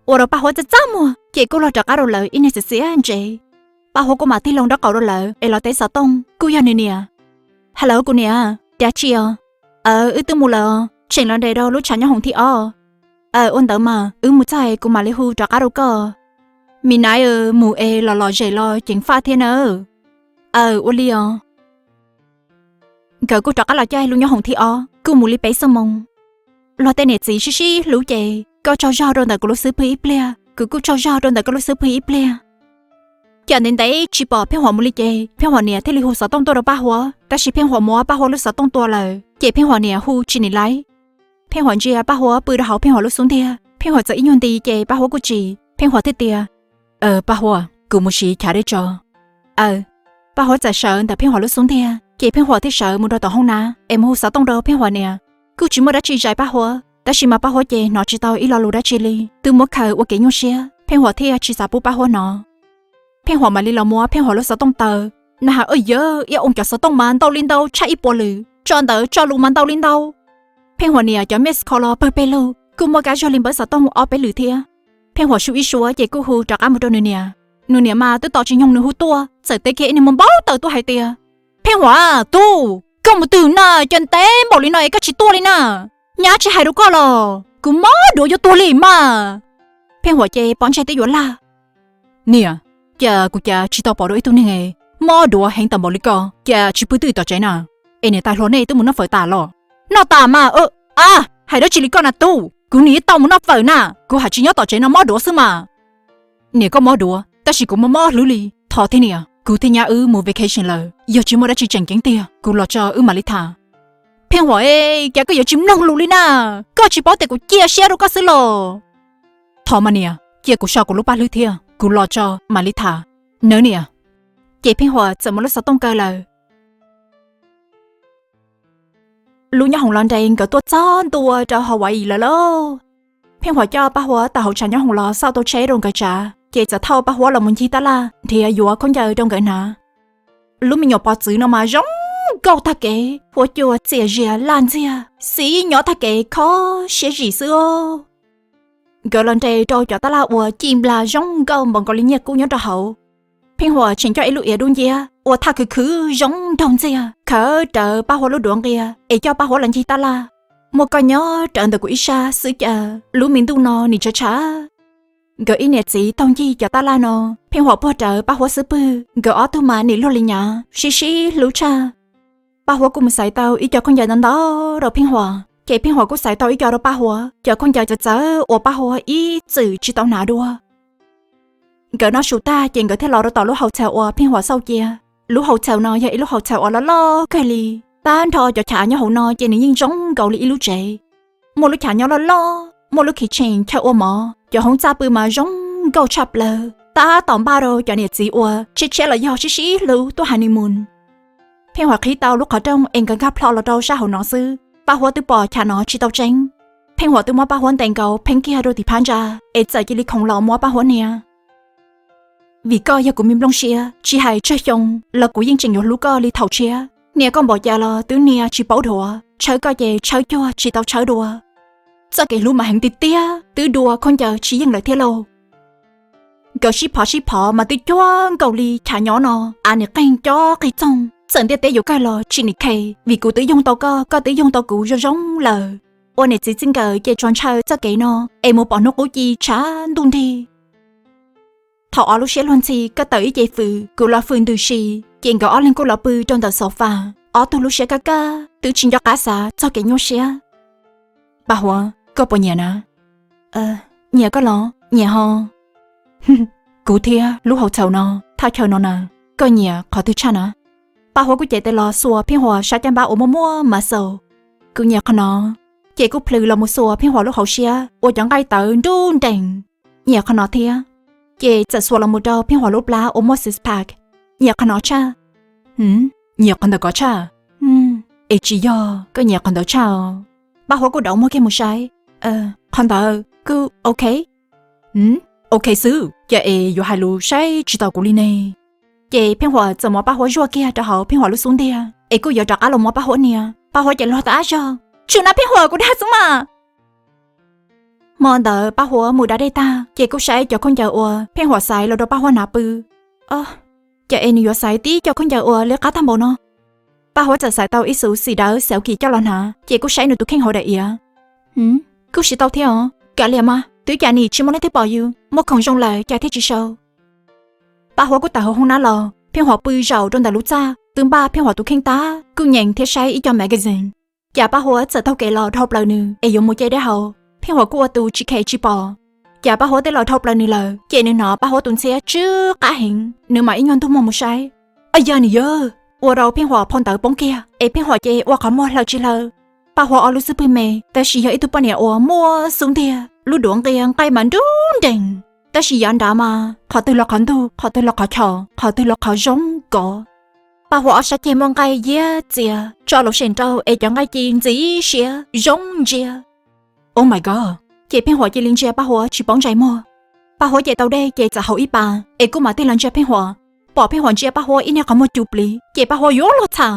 ua rau Paj Huab txaj txaj muag, ces kuj luag rov qab rau lawv ib niag xiav xiav ntsev. Paj Huab kuj mam tig loo nraub qaum rau lawv es los teb xov tooj, kuj yog nws niam. Hello kuv niam, dab tsi os? Aw, wb twb mus lawm, tseem los nres rau lub tshav nyob hoom thib ob. Aw, ua ntawd mas wb mus txog kuv mam li hu rov qab rau koj. Me naiv, mus es los lom zem los ceev faj thiab nawb. Aw, ua li os. Nkawd kuj rov qab los caij lub nyob hoom thib ob, kuj mus li peb xuab moos. Luag tej niam txiv sib sib hlub ces koj tsaug zog rau ntawm kuv lub xub pwg ib pliag, kuv kuj tsaug zog rau ntawm koj lub xub pwg ib pliag. Cas ntev ntev tsis pom Pheej Huam mus li ces Pheej Huam niam thiaj li hu xov tooj tuaj rau Paj Huab, tab sis Pheej Huam muab Paj Huab lub xov tooj tua lawm ces Pheej Huam niam hu tsis nim laib. Pheej Huam ntsia Paj Huab pw rau hauv Pheej Huam lub xub ntiag, Pheej Huam txawm ib nyuag nti ces Paj Huab kuj tsim, Pheej Huam thiaj tias, Aw, Paj Huab, kuv mus siv chav dej tso. Aw. Paj Huab txawm sawv ntawm Pheej Huam lub xub ntiag ces Pheej Huam thiaj sawv mus rau tom hoob nab es mus hu xov tooj rau Pheej Huam niam. Kuj tsis muaj dab tsi zais Paj Huab, tab sis mas Paj Huab ces hnov tsis tau ib lo lus dab tsi li, twb muab khaws ua kev nyuaj siab, Pheej Huam thiaj tsis xav pub Paj Huab hnov. Pheej Huam mam li los muab Pheej Huam lub xov tooj taw. Na has, yawg, ib oo cov xov tooj mas ntau li ntau tshaj ib puas lwm, tso ntawv tso lus mas ntau li ntau. Pheej Huam niam cov missed call los pawg peg lug, kuj muaj kab zog li npawb xov tooj ob peb lwm thiab. Pheej Huam suab ib suab ces kuj hu rov qab mus rau nws niam. Nws niam mas twb tos tsis nyoog nws hu tuaj, txawm teb kiag ib niag muag npau taws tuaj hais tias, Pheej Huam tub, koj mus twg na, cas ntev npaum li no es koj tsis tuaj li na? Nyab tsis hais rau koj los kuv mob duav yuav tuag li mas. Pheej Huam ces pob ntseg twb yuav laj. Niam, cas kuv cav tsis tau pom dua ib tug neeg mob duav heev tawm npaum li ko, cas tsis pw twj ywm tom tsev na? Es niam tais hluas nej twb mus noj fawm tas los? Noj tas mas. A, hais dab tsi li koj na tub, kuv nim tau mus noj fawm na, kuv hais tsis nyob tom tsev no mob duav xwb mas. Niam, koj mob duav tab sis kuv mob mob hlwb li. Thov thiab niam, kuv thiab nyab wb mus vacation lawm, yog tsis muaj dab tsi tseem ceeb tiag kuv los tso wb mam li tham. Pheej Huam, cas koj yuav tsis mloog lus li na? Koj tsis paub tias kuv cia siab rau koj xwb los? Thov mas niam, cia kuv so kuv lub paj hlwb thiab kuv los tso mam li tham nawb niam. Ces Pheej Huam txawm muab lub xov tooj kaw lawm. Lub nyob hoom los nres nkawd tuaj txog ntua rau Hawaii lawm lauj. Pheej Huam coj Paj Huab tawm hauv tshav nyob hoom los xauj tau tsheb rau nkawd tsav, ces txawm thauj Paj Huab los mus ncig tab laj nrhiav yuav khaub ncaws rau nkawd hnav. Lub me nyuam pov txwv no mas zoo nkauj tag kev, huab cua txias zias laj ntxiag, xib nyob tag kev kho siab zim xwb. Nkawd los nres rau cov tab laj uas ci nplas zoo nkauj npaum nkaus li nyiaj kub nyob rau hauv. Pheej Huam tseem coj ib lub iav dub nciab uas thaj khwv khwv zoo nraug ntxiag khawb rawv Paj Huab lub duav nqia es coj Paj Huab los ncig tab laj. Muaj koj nyob rawv ntawm kuv ib sab xwb cas lub me ntuj no nim tshav tshav. Nkawd ib niam txiv taug ncig cov tab laj no, Pheej Huam puag rawv Paj Huab xub pwg, nkawd ob tug mas nim luag li nyav sib sib hlub tshaj. Paj Huab kuj mus xaiv tau ib co khaub ncaws ntau ntau rau Pheej Huam, ces Pheej Huam kuj xaiv tau ib co rau Paj Huab. Cov khaub ncaws txawv txawv uas Paj Huab ib txwm tsis tau hnav dua. Nkawd noj su tag ces nkawd thiaj los rau tom lub hotel uas Pheej Huam xauj cia. Lub hotel no yog ib lub hotel uas loj loj kawg li. Tag nrho cov chav nyob hauv no ces nws yeej zoo nkaus li ib lub tsev. Muaj lub chav nyob loj loj, muaj lub kitchen chaw ua mov, cov hoob txaj pw mas zoo nkauj tshaj plaws, tab tom npaj rau cov niam txiv uas tshiab tshiab los yog sib sib hlub tuaj honeymoon. Pheej Huam qhib tau lub qhov rooj es nkawd nkag plho los rau sab hauv no xwb, Paj Huab twb pom chav no tsis tau tseeb. Pheej Huam twb muab Paj Huab ntes nkaus pheeb kiag rau tim phab ntsa es txawm cia li khoov los muab Paj Huab hnia. Vim koj yog kuv me nplooj siab, tsis hais tsawg xyoo los kuv yeej tseem yuav hlub koj li thaum tshiab. Hnia koj npaum cas los twb hnia tsis paub dhuav, tshawb koj ces tshawb cuag tsis tau tshawb dua. Txoj kev hlub mas heev tiag tiag, twb dua khaub ncaws tsis yeej lawm thiab lauj. Nkawd sib phov sib phov mas twb cuag nkaus li chav nyob no, av nim qeeg cob qig txoog, txawm ntiaj teb yuav kawg los tsis nim khes, vim kuv twb yoog tau koj, koj twb yoog tau kuv zoo zoo lawm. Ua niam txiv txij nkawm ces tsuas ntshaw txoj kev no es mus pom hnub qub ci tshav ntuj nrig. Thaum ob lub siab luag ntxhi koj tawm ib ce fwm, kuv los fwm ntws si, ces nkawd ob leeg kuj los pw rau ntawm sofa, ob tug lub siab kaj kaj twb tsis nco qab xav txog kev nyuaj siab. Paj Huab, koj puas nyiam na? Nyiam koj los? Nyiam ho. Kuv thiab lub hotel no, thaj chaw no na, koj nyiam qhov twg tshaj na? Paj Huab kuj cev tes los xuas Pheej Huam sab caj npab uas muaj muaj muscle. Kuv nyiam qhov no. Ces kuj plhws los mus xuas Pheej Huam lub hauv siab uas cov nqaij tawv nruj nrees. Nyiam qhov no thiab. Ces txawm xuas los mus rau Pheej Huam lub plab uas muaj six pack. Nyiam qhov no tshaj. Nyiam qhov ntawm ko tshaj. Es tsis yog koj nyiam qhov ntawd tshaj os? Paj Huab kuj dauv muag kiag mus saib. Qhov ntawd kuj ok. Ok xwb, cas es yuav hais lus saib tsis taus kuv li ne? Ces Pheej Huam txawm muab Paj Huab zuaj kiag rau hauv Pheej Huam lub xub ntiag es kuj yuav rov qab los muab Paj Huab nias. Paj Huab ces luag tas ab zog, tsuas na Pheej Huam, kuv dag xwb mas. Hmo ntawd Paj Huab mus da dej tag ces kuj saib cov khaub ncaws uas Pheej Huam xaiv los rau Paj Huab hnav pw. Cas es nws yuav xaiv tib co khaub ncaws uas liab qab tag npaum no? Paj Huab txawm xaiv tau ib xuv xim dawb xauv kim coj los hnav ces kuj saib nws tus kheej hauv daim iav. Kuj siv tau thiab os, kav liam mas, twb cas nim tsis muaj leej twg pom yus, muaj khoom zoo lawm cas thiaj tsis sau. Paj Huab kuj tawm hauv hoob nab los, Pheej Huam pw zaum rau ntawm lub txaj twb npaj Pheej Huam tus kheej tag kuj nyeem thiab saib ib co magazine. Cas Paj Huab txawm taug kev los dhau plaws nws es yuav mus ce dej haus, Pheej Huam kuj ua tus tsis khem tsis pom. Cas Paj Huab twb los dhau plaws nws lawm ces nws hnov Paj Huab tus ntxhiab tsw qab heev, nws mam ib nyuag ntug muag mus saib. Ab yog nws yog, ua rau Pheej Huam phau ntawv poob kiag es Pheej Huam ces ua qhov muag hlaw tsis hlaw. Paj Huab ob lub xub pwg me, tab sis yog ib tug poj niam uas muaj xub ntiag, lub duav nqia nqaij mas nrub nrees, tab sis yav nrad mas qhov twg los qhov ntug, qhov twg los qhov chom, qhov twg los qhov zoo kov. Paj Huab ob sab ceg muaj nqaij yiab txias, tso los sem nrau es cov nqaij ci ntxim siab zoo ntsia. Oh my god! Ces Pheej Huam cia li ntsia Paj Huab tsis paub ntsais muag. Paj Huab ces tau dej ces txawm haus ib pas es kuj mam tig los ntsia Pheej Huam. Pom Pheej Huam ntsia Paj Huab ib niag qhov muag cus pliv ces Paj Huab yuav luag txham.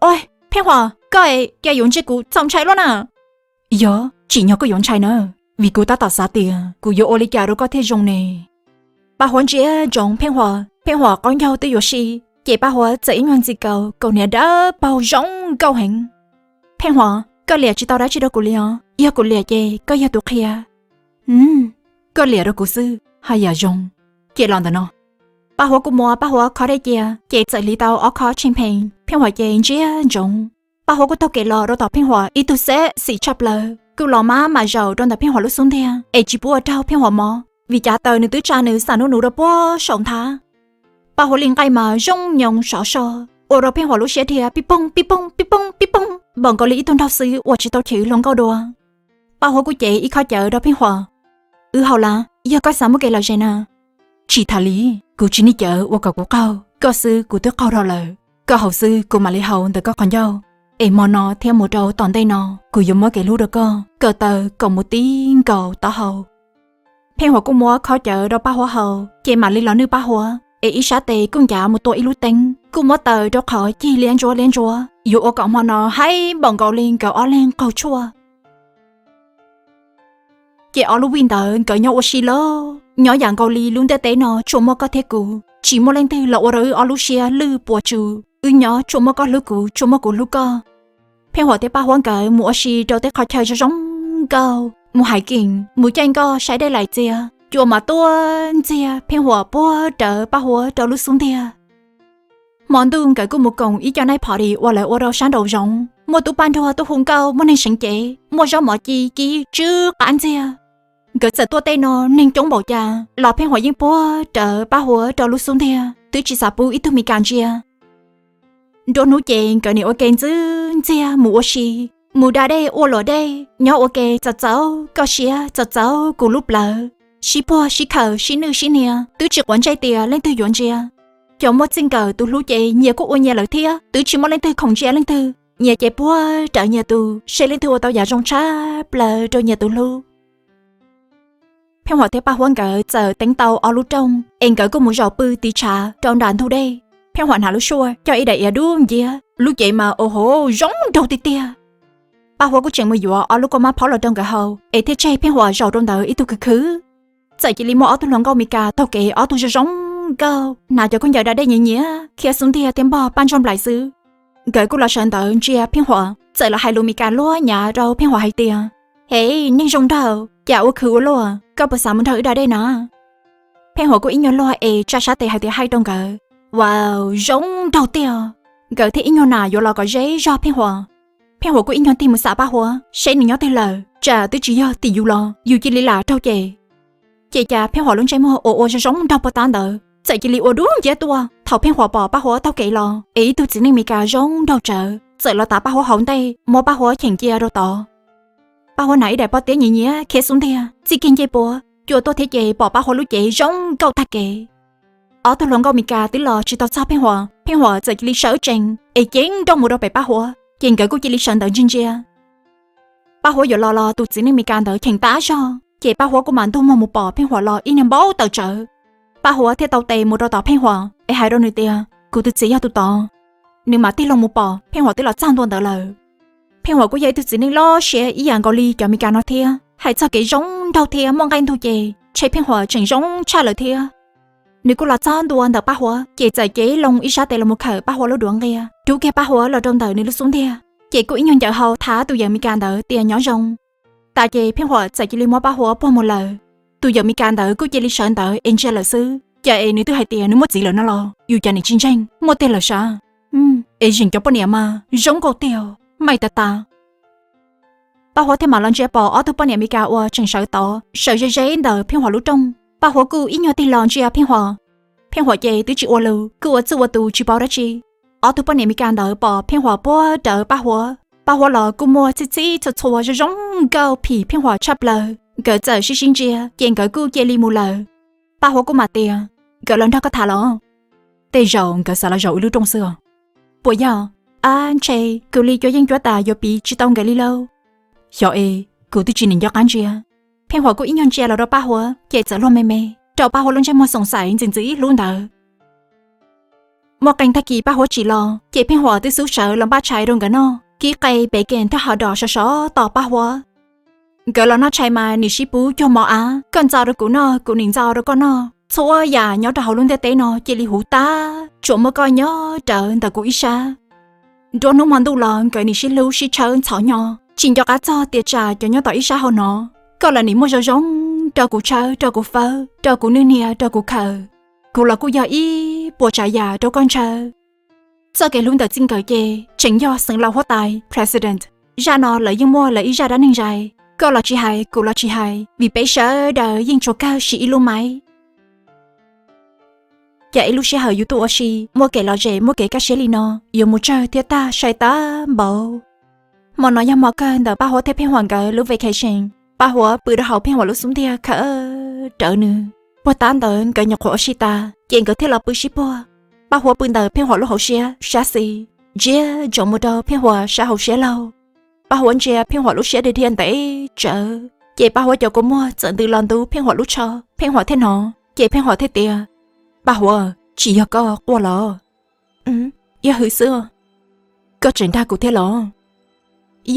Oj, Pheej Huam, koj es cas yuav ntsia kuv txaus ntshai luaj na? Yog, tsim nyog koj yuav ntshai na, vim kuv tab tom xav tias kuv yuav ua li cas rau koj thiaj zoo ne. Paj Huab ntsia ntsoov Pheej Huam, Pheej Huam qaub ncaug twb yuav si, ces Paj Huab txawm ib nyuag ntxi kaus kaus hniav dawb paug zoo nkauj heev. Pheej Huam, koj liam tsis tau dab tsi rau kuv li os, yog kuv liam ces koj yog tus qhia. Koj liam rau kuv xwb, haj yam zoo. Ces los ntawm no. Paj Huab kuj muab Paj Huab khob dej cia ces txawm hliv tau ob khob champagne, Pheej Huam ces ntsia ntsoov. Paj Huab kuj taug kev los rau tom Pheej Huam ib tug xeb xim tshaj plaws, kuj los mab mam zaum rau ntawm Pheej Huam lub xub ntiag es tsis pub ua raug Pheej Huam mov, vim cav taws nws twb tsa nws xam nub nus rau puag saum nthab. Paj Huab li nqaij mas zoo nyoos sov so, ua rau Pheej Huam lub siab dhia pib poog pib poog pib poog pib poog npaum nkaus li ib tug nraug xwb uas tsis tau chwv hluas nkauj dua. Paj Huab kuj cev ib khob cawv rau Pheej Huam. Wb haus lawm, yog koj xav muab kev lom zem na. Tsis tham li, kuv tsis nij cawv ua kom kuv qaug, koj xwb kuv twb qaug dhau lawm. Koj haus xwb kuv mam li haus ntawm koj qhov ncauj. Es hmo no thiab mus rau tom ntej no kuv yuav muab kev hlub rau koj ko taw kom mus tib nkaus taub hau. Pheej Huam kuj muab khob cawv rau Paj Huab haus ces mam li los nwj Paj Huab, es ib sab tes kuj ncav mus tua ib lub teeb, kuj muab taws rau qhov cig liab ntsuab liab ntsuab, yuav ua kom hmo no haib npaum nkaus li nkawd ob leeg qaug tshuaj. Ces ob lub vij ntawd nkawd nyob ua si lauj, nyob yam nkaus li lub ntiaj teb no tsuas muaj koj thiab kuv, tsis muaj leej twg los ua rau wb ob lub siab lwj puas tsus, wb nyob tsuas muaj koj hlub kuv, tsuas muaj kuv hlub koj. Pheej Huam thiab Paj Huab nkawd mus ua si rau tej qhov chaw zoo zoo nkauj, mus hiking, mus caij nkoj saib dej laim txias, cua mas tuaj ntxiag Pheej Huam puag rawv Paj Huab rau lub xub ntiag. Hmo ntuj nkawd kuj mus koom ib co night party uas lawv ua rau sab nraum zoov, muaj tub paj nruag tuaj hu nkauj, muaj neeg seev cev, muaj zaub mov ci kib tsw qab ntxiag. Nkawd txawm tuaj tej no neeg coob npaum cas los Pheej Huam yeej puag rawv Paj Huab rau lub xub ntiag, twb tsis xav pub ib tug Mis Kas ntsia. Nruab hnub ces nkawd nim ua ke ntxwb ntxiag mus ua si, mus da dej ua luam dej, nyob ua ke txaus txaus koj siab txaus txaus kuv lub plawv, sib puag sib khawm sib nwj sib hnia, twb tsis quav ntsej tias leej twg yuav ntsia. Cov muaj txij nkawm tus hlub ces nyias kuj ua nyias lawm thiab, twb tsis muaj leej twg khoom ntsia leej twg, nyias ces puag rawv nyias tus, seb leej twg ua tau yam zoo tshaj plaws rau nyias tus hlub. Pheej Huam thiab Paj Huab nkawd txawm teeb tau ob lub rooj es nkawd kuj mus zaum pw tiv tshav rau nram ntug dej. Pheej Huam hnav lub suaj coj ib daim iav dub nciab, lub cev mas ua hauv zoo nraug tiag tiag. Paj Huab kuj tseem mus yuav ob lub kauj mab phaub los rau nkawd haus es thiaj tseg Pheej Huam zaum rau ntawd ib tug khwv khwv. Txawm cia li muaj ob tug hluas nkauj Mis Kas taug kev, ob tug zoo zoo nkauj hnav cov khaub ncaws da dej nyias nyias, khiab xub ntiag thiab npog paj ntsog nplaim xwb. Nkawd kuj los sawv ntawd ntsia Pheej Huam, txawm los hais lus Mis Kas luag nyav rau Pheej Huam hais tias, Hev, neeg zoo nraug, cas ua khwv ua luaj, koj puas xav mus nrog wb da dej na? Pheej Huam kuj ib nyuag luag es tsa sab tes hais tias haij rau nkawd. Wow, zoo nraug tiag. Nkawd thiaj ib nyuag nam yuav los kom ze zog Pheej Huam. Pheej Huam kuj ib nyuag tig mus xam Paj Huab seb nws nyob twg lawm, tsam twb tsis yog tim yus los yus cia li lam raug cem. Ces cas Pheej Huam lub ntsej muag uas ua zoo zoo nraug puag ta ntawd txawm cia li ua dub nciab tuaj thaum Pheej Huam pom Paj Huab taug kev los es ib tug txiv neej Mis Kas zoo nraug tsawv txawm los tav Paj Huab hauv ntej muab Paj Huab cheem cia rau tod. Paj Huab hnav ib daim pob tiab nyias nyias khiab xub ntiag txij kiag ncej puab, cua tuaj thiab ces pom Paj Huab lub cev zoo nkauj tag kev. Ob tug hluas nkauj Mis Kas twb los tsis tau txog Pheej Huam, Pheej Huam txawm cia li sawv tsees es ceev nrooj mus rau pem Paj Huab, ces nkawd kuj cia li sawv ntawd ntsia ntsia. Paj Huab yuav los los tus txiv neej Meskas ntawd cheem tas zog, ces Paj Huab kuj mam ntug muag mus pom Pheej Huam los ib niag npau taws tsawv. Paj Huab thiaj tau tes mus rau tom Pheej Huam es hais rau nws tias, kuv tus txiv yog tus tod. Nws mam tig loo mus pom Pheej Huam twb los txog ntua ntawd lawm. Pheej Huam kuj yog ib tug txiv neej loj siab ib yam nkaus li cov Meskas no thiab, hais txog kev zoo nraug thiab muaj nqaij ntug ces ntshe Pheej Huam tseem zoo tshaj lawm thiab. Nws kuj los txog ntua ntawm Paj Huab ces txawm cev loo ib sab tes los mus khawm Paj Huab lub duav nqia, rub kiag Paj Huab los rau ntawm nws lub xub ntiag, ces kuj ib nyuag ncaws hau thab tus yawm Meskas ntawd tias nyob zoo. Tas ces Pheej Huam txawm cia li muab Paj Huab puag mus lawm. Tus yawm Meskas ntawd kuj cia li sawv ntawd es ntsia lawm xwb, cas es nws twb hais tias nws muaj txiv lawm no los yus cas nim tsis ntseeg, muaj tiag lawm sav. Es zeem cov poj niam mas zoo nkauj tiag, maij tas tas. Paj Huab thiaj mam los ntsia pom ob tug poj niam Meskas uas tseem sawv tod sawv ze ze ntawm Pheej Huam lub rooj. Paj Huab kuj ib nyuag tig los ntsia Pheej Huam. Pheej Huam ces twb tsis ua lus, kuj ua txuj ua tus tsis paub dab tsi. Ob tug poj niam Meskas ntawd pom Pheej Huam puag rawv Paj Huab, Paj Huab los kuj muaj txhij txhib txhua txhua zoo zoo nkauj phim Pheej Huam tshaj plaws. Nkawd txawm sib sib ntsia ces nkawd kuj cia li mus lawm. Paj Huab kuj mam tias, nkawd los nrog koj tham los? Tej zaum nkawd xav los zaum wb lub rooj xwb os. Puas yog? Ab ntshe kuv li cuab yeej cuab tas yuav piv tsis tau nkawd li lauj. Xyov es, kuv twb tsis nim nco qab ntsia. Pheej Huam kuj ib nyuag ntsia los rau Paj Huab ces txawm luag me me rau Paj Huab lub ntsej muag xoom xaiv ntxim ntxim hlub ntawd. Muaj qee tag kis Paj Huab tsis los ces Pheej Huam twb xub sawv los npaj tshais rau nkawd noj, kib qe pem kem thiab hos dos sov sov tos Paj Huab. Nkawd los noj tshais mas nim sib pub cuag mov av, koj ntxo rau kuv noj, kuv nim ntxo rau koj noj. Txhua yam nyob rau hauv lub ntiaj teb no cia li huv tag, tsuas muaj koj nyob rawv ntawm kuv ib sab. Nruab hnub hmo ntuj los nkawd nim sib hlub sib tshawb ntxhov hnyo, tsis nco qab txog tias tsam cov nyob tom ib sab hauv hnov, koj los nim muaj zoo zoo rau kuv tshawb, rau kuv fawb, rau kuv nwj niag, rau kuv khawm. Kuv los kuj yog ib puas tsav yam rau koj ntshaw. Txoj kev hlub ntawm txij nkawm ces tseem yog xeev laus huab tais president. Zaj no lawv yeej muaj lawv ib zaj dab neeg zais, koj los tsis hais kuv los tsis hais, vim peb sawv daws yeej tsuas kawg siv ib lub maib. Cas ib lub sij hawm yus tuaj ua si muaj kev lom zem muaj kev kaj siab li no, yuav mus tsawg thiab tag sai tab npaum. Hmo no yog hmo kawg ntawm Paj Huab thiab Pheej Huam nkawd lub vacation. Paj Huab pw rau hauv Pheej Huam lub xub ntiag khawm rawv nws. Puag ta ntawd nkawd nyuam qhuav ua si tas ces nkawd thiaj los pw sib puag. Paj Huab pw ntawm Pheej Huam lub hauv siab sab xis, ntsia ntsoov mus rau Pheej Huam sab hauv siab laug. Paj Huab ntsia Pheej Huam lub siab dhia dhia ntev tsawv, ces Paj Huab cov kua muag txawm ntws los ntub Pheej Huam lub tsho. Pheej Huam thiaj hnov ces Pheej Huam thiaj tias, Paj Huab, tsis yog koj quaj los? Yog hwm xwb. Koj tseem dag kuv thiab los?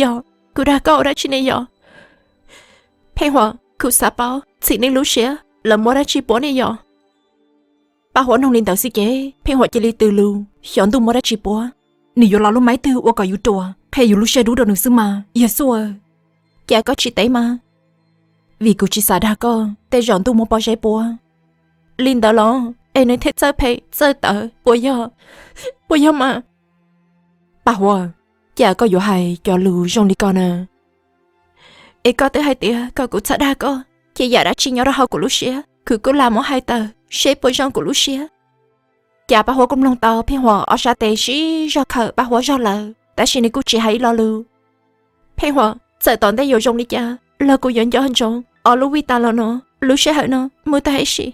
Yog, kuv dag koj ua dab tsi ne yom? Pheej Huam, kuv xav paub txiv neej lub siab lawv muab dab tsi puab ne yom? Paj Huab noog li ntawd xwb ces Pheej Huam cia li tws lus, xyov ntuj muab dab tsi puab. Nws yuav los lub maib twg ua kom yus ruam, qhia yus lub siab dub rau nws xwb mas yog xwb. Cas koj tsis teb mas? Vim kuv tsis xav dag koj, tej zaum ntuj muab pob zeb puab. Li ntawd los es nws thiaj txawj phem txawj tawv, puas yog? Puas yog mas? Paj Huab, cas koj yuav hais cov lus zoo li ko na? Es koj twb hais tias kom kuv txhob dag koj, ces yam dab tsi nyob rau hauv kuv lub siab kuv kuj lam muab hais tawm seb puas zoo kuv lub siab. Cas Paj Huab kuj mloog tau Pheej Huam ob sab tes sib zog khawm Paj Huab zog lawm, tab sis nws kuj tsis hais ib lo lus. Pheej Huam, txawm tom ntej yuav zoo li cas los kuv yuav nco ntsoov ob lub vij tas los no, lub sij hawm no mus tag ib sim.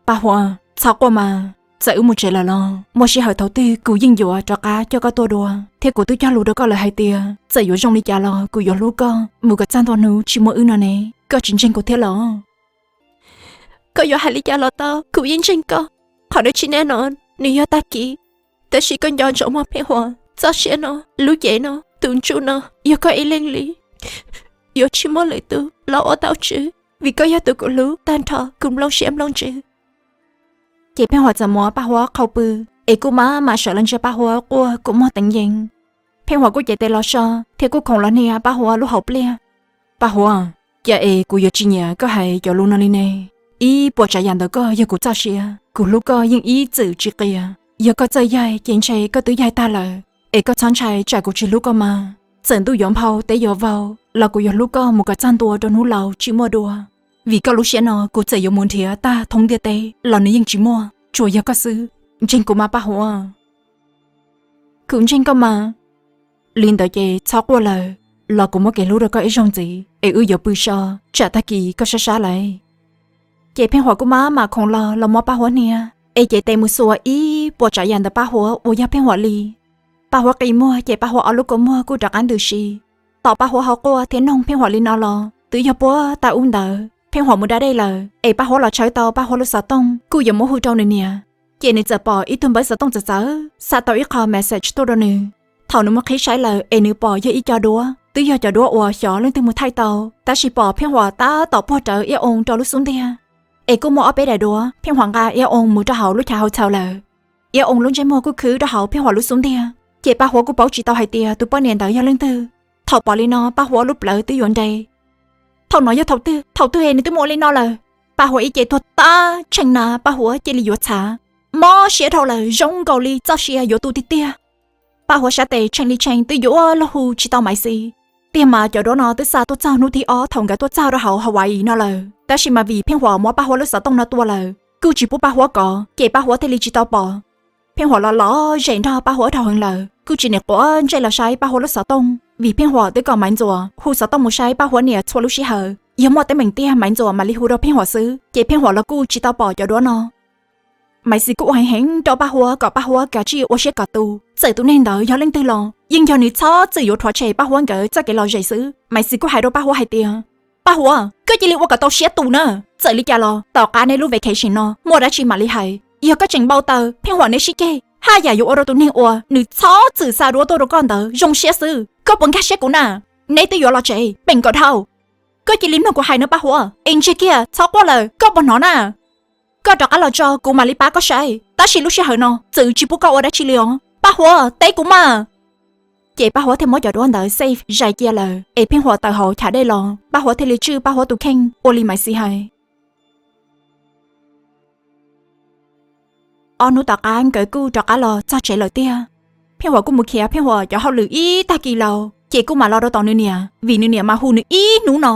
Paj Huab, txhob quaj mas, txawm wb mus tsev lawm los muaj sij hawm thaum twg kuv yeej yuav rov qab coj koj tuaj dua, thiab kuv twb cog lus rau koj lawm hais tias txawm yuav zoo li cas los kuv yuav hlub koj mus kom txog ntua hnub tsis muaj wb no ne. Koj tsis ntseeg kuv thiab los? Koj yuav hais li cas los tau, kuv yeej ntseeg koj. Qhov nws tsis nej no, nws yog tag kis, tab sis koj nco ntsoov mog Pheej Huam, txoj sia no, lub cev no, tus ntsuj no, yog koj ib leeg li, yuav tsis muaj lwm tus los ua tau tswv, vim koj yog tus kuv hlub tag nrho kuv nplooj siab nplooj ntsws. Ces Pheej Huam txawm muab Paj Huab qhau pw, es kuj maj mam sawv los ntsia Paj Huab quaj kua muag teev yees. Pheej Huam kuj cev tes los so thiab kuj khoov los hnia Paj Huab lub hauv pliaj. Paj Huab, cas es kuv yuav tsis nyiam koj hais cov lus no li ne? Ib puas tsav yam ntawm koj yog kuv txoj sia, kuv hlub koj yeej ib txwm tsis qias. Yog koj txawj yaig ces ntshe koj twb yaig tag lawm, es koj txhob ntshai tsam kuv tsis hlub koj mas. Txawm ntuj yuav nphau teb yuav vau los kuv yuav hlub koj mus kom txog ntua rau hnub laus tsis muaj dua, vim koj lub siab no kuv txawm yuav mus nrhiav tag thoob ntiaj teb los nws yeej tsis muaj, tsuas yog koj xwb. Ntseeg kuv mas Paj Huab. Kuv ntseeg koj mas. Li ntawd ces txhob quaj lawm, los kuv muab kev hlub rau koj ib zaug ntxiv es wb yuav pw so, tsam tag kis koj sab sab lauj. Ces Pheej Huam kuj maj mam khoov los los muab Paj Huab hnia, es cev tes mus xuas ib puas tsav yam ntawm Paj Huab uas yog Pheej Huam li. Paj Huab qi muag ces Paj Huab ob lub kua muag kuj rov qab ntws si. Tom Paj Huab ho quaj thiab noog Pheej Huam li no los twb yog puag ta ub ntawd Pheej Huam mus da dej lawm, es Paj Huab los tshawb tau Paj Huab lub xov tooj kuj yuav muab hu rau nws niam. Ces nws txawm pom ib tug npawb xov tooj txawv txawv xa tau ib qho message tuaj rau nws. Thaum nws mus qhib saib lawm es nws pom yog ib co duab, twb yog cov duab uas xyov leej twg mus thaij tau, tab sis pom Pheej Huam tab tom puag rawv Iab Oo rau lub xub ntiag. Es kuj muaj ob peb daim duab, Pheej Huam nqa Iab Oo mus rau hauv lub chav hotel lawm. Iab Oo lub ntsej muag kuj khwb rau hauv Pheej Huam lub xub ntiag, ces Paj Huab kuj paub tsis tau hais tias tus poj niam ntawd yog leej twg. Thaum pom li no Paj Huab lub plawv twb yuav nres. Thaum no yog thaum twg, thaum twg es nws twb mus ua li no lawm? Paj Huab ib ce tuag tab tsheej na, Paj Huab cia li yuav txhav, mob siab dhau lawm, zoo nkaus li txoj sia yuav tu tiag tiag. Paj Huab sab tes tshee li tshee twb yuav luag hu tsis tau Maiv Xis. Tiag mas cov duab no twb xa tuaj txog hnub thib ob thaum nkawd tuaj txog rau hauv Hawaii no lawm, tab sis mas vim Pheej Huam muab Paj Huab lub xov tooj no tua lawm, kuj tsis pub Paj Huab kov, ces Paj Huab thiaj li tsis tau pom. Pheej Huam los lom zem nrog Paj Huab dhau heev lawm, kuj tsis nim quav ntsej los saib Paj Huab lub xov tooj, vim Pheej Huam twb kom Maiv Ntxuam hu xov tooj mus saib Paj Huab niam txhua lub sij hawm, yog muaj teeb meem tiag Maiv Ntxuam mam li hu rau Pheej Huam xwb, ces Pheej Huam los kuj tsis tau pom cov duab no. Maiv Xis kuj ua heev heev rau Paj Huab kom Paj Huab kav tsij ua siab kom tu, txawm tus neeg ntawd yog leej twg los yeej yog nws txhob txwm yuav rhuav tshem Paj Huab nkawd txoj kev lom zem xwb. Maiv Xis kuj hais rau Paj Huab hais tias, Paj Huab, koj cia li ua kom tau siab tu na. Txawm li cas los tom qab neb lub vacation no muaj dab tsi mam li hais, yog koj tseem npau taws Pheej Huam neb sib ceg haj yam yuav ua rau tus neeg uas nws txhob txwm xa duab tuaj rau koj ntawd zoo siab xwb. Koj puas nkag siab kuv na? Neb twb yuav los tsev, peem kom dhau. Koj cia li mloog kuv hais no Paj Huab, es ntsiag kiag txhob quaj lawm, koj puas hnov na? Koj rov qab los tso kuv mam li pab koj saib, tab sis lub sij hawm no txwv tsis pub koj ua dab tsi li os Paj Huab, teb kuv mas. Ces Paj Huab thiaj muab cov duab ntawd safe zais cia lawm, es Pheej Huam tawm hauv chav dej los, Paj Huab thiaj li tswj Paj Huab tus kheej ua li Maiv Xis hais. Ob hnub tom qab nkawd kuj rov qab los txog tsev lawm tiag. Pheej Huam kuj mus khiav Pheej Huam cov hauj lwm ib tag kis laus, ces kuj mam los rau tom nws niam, vim nws niam mas hu nws ib hnub no.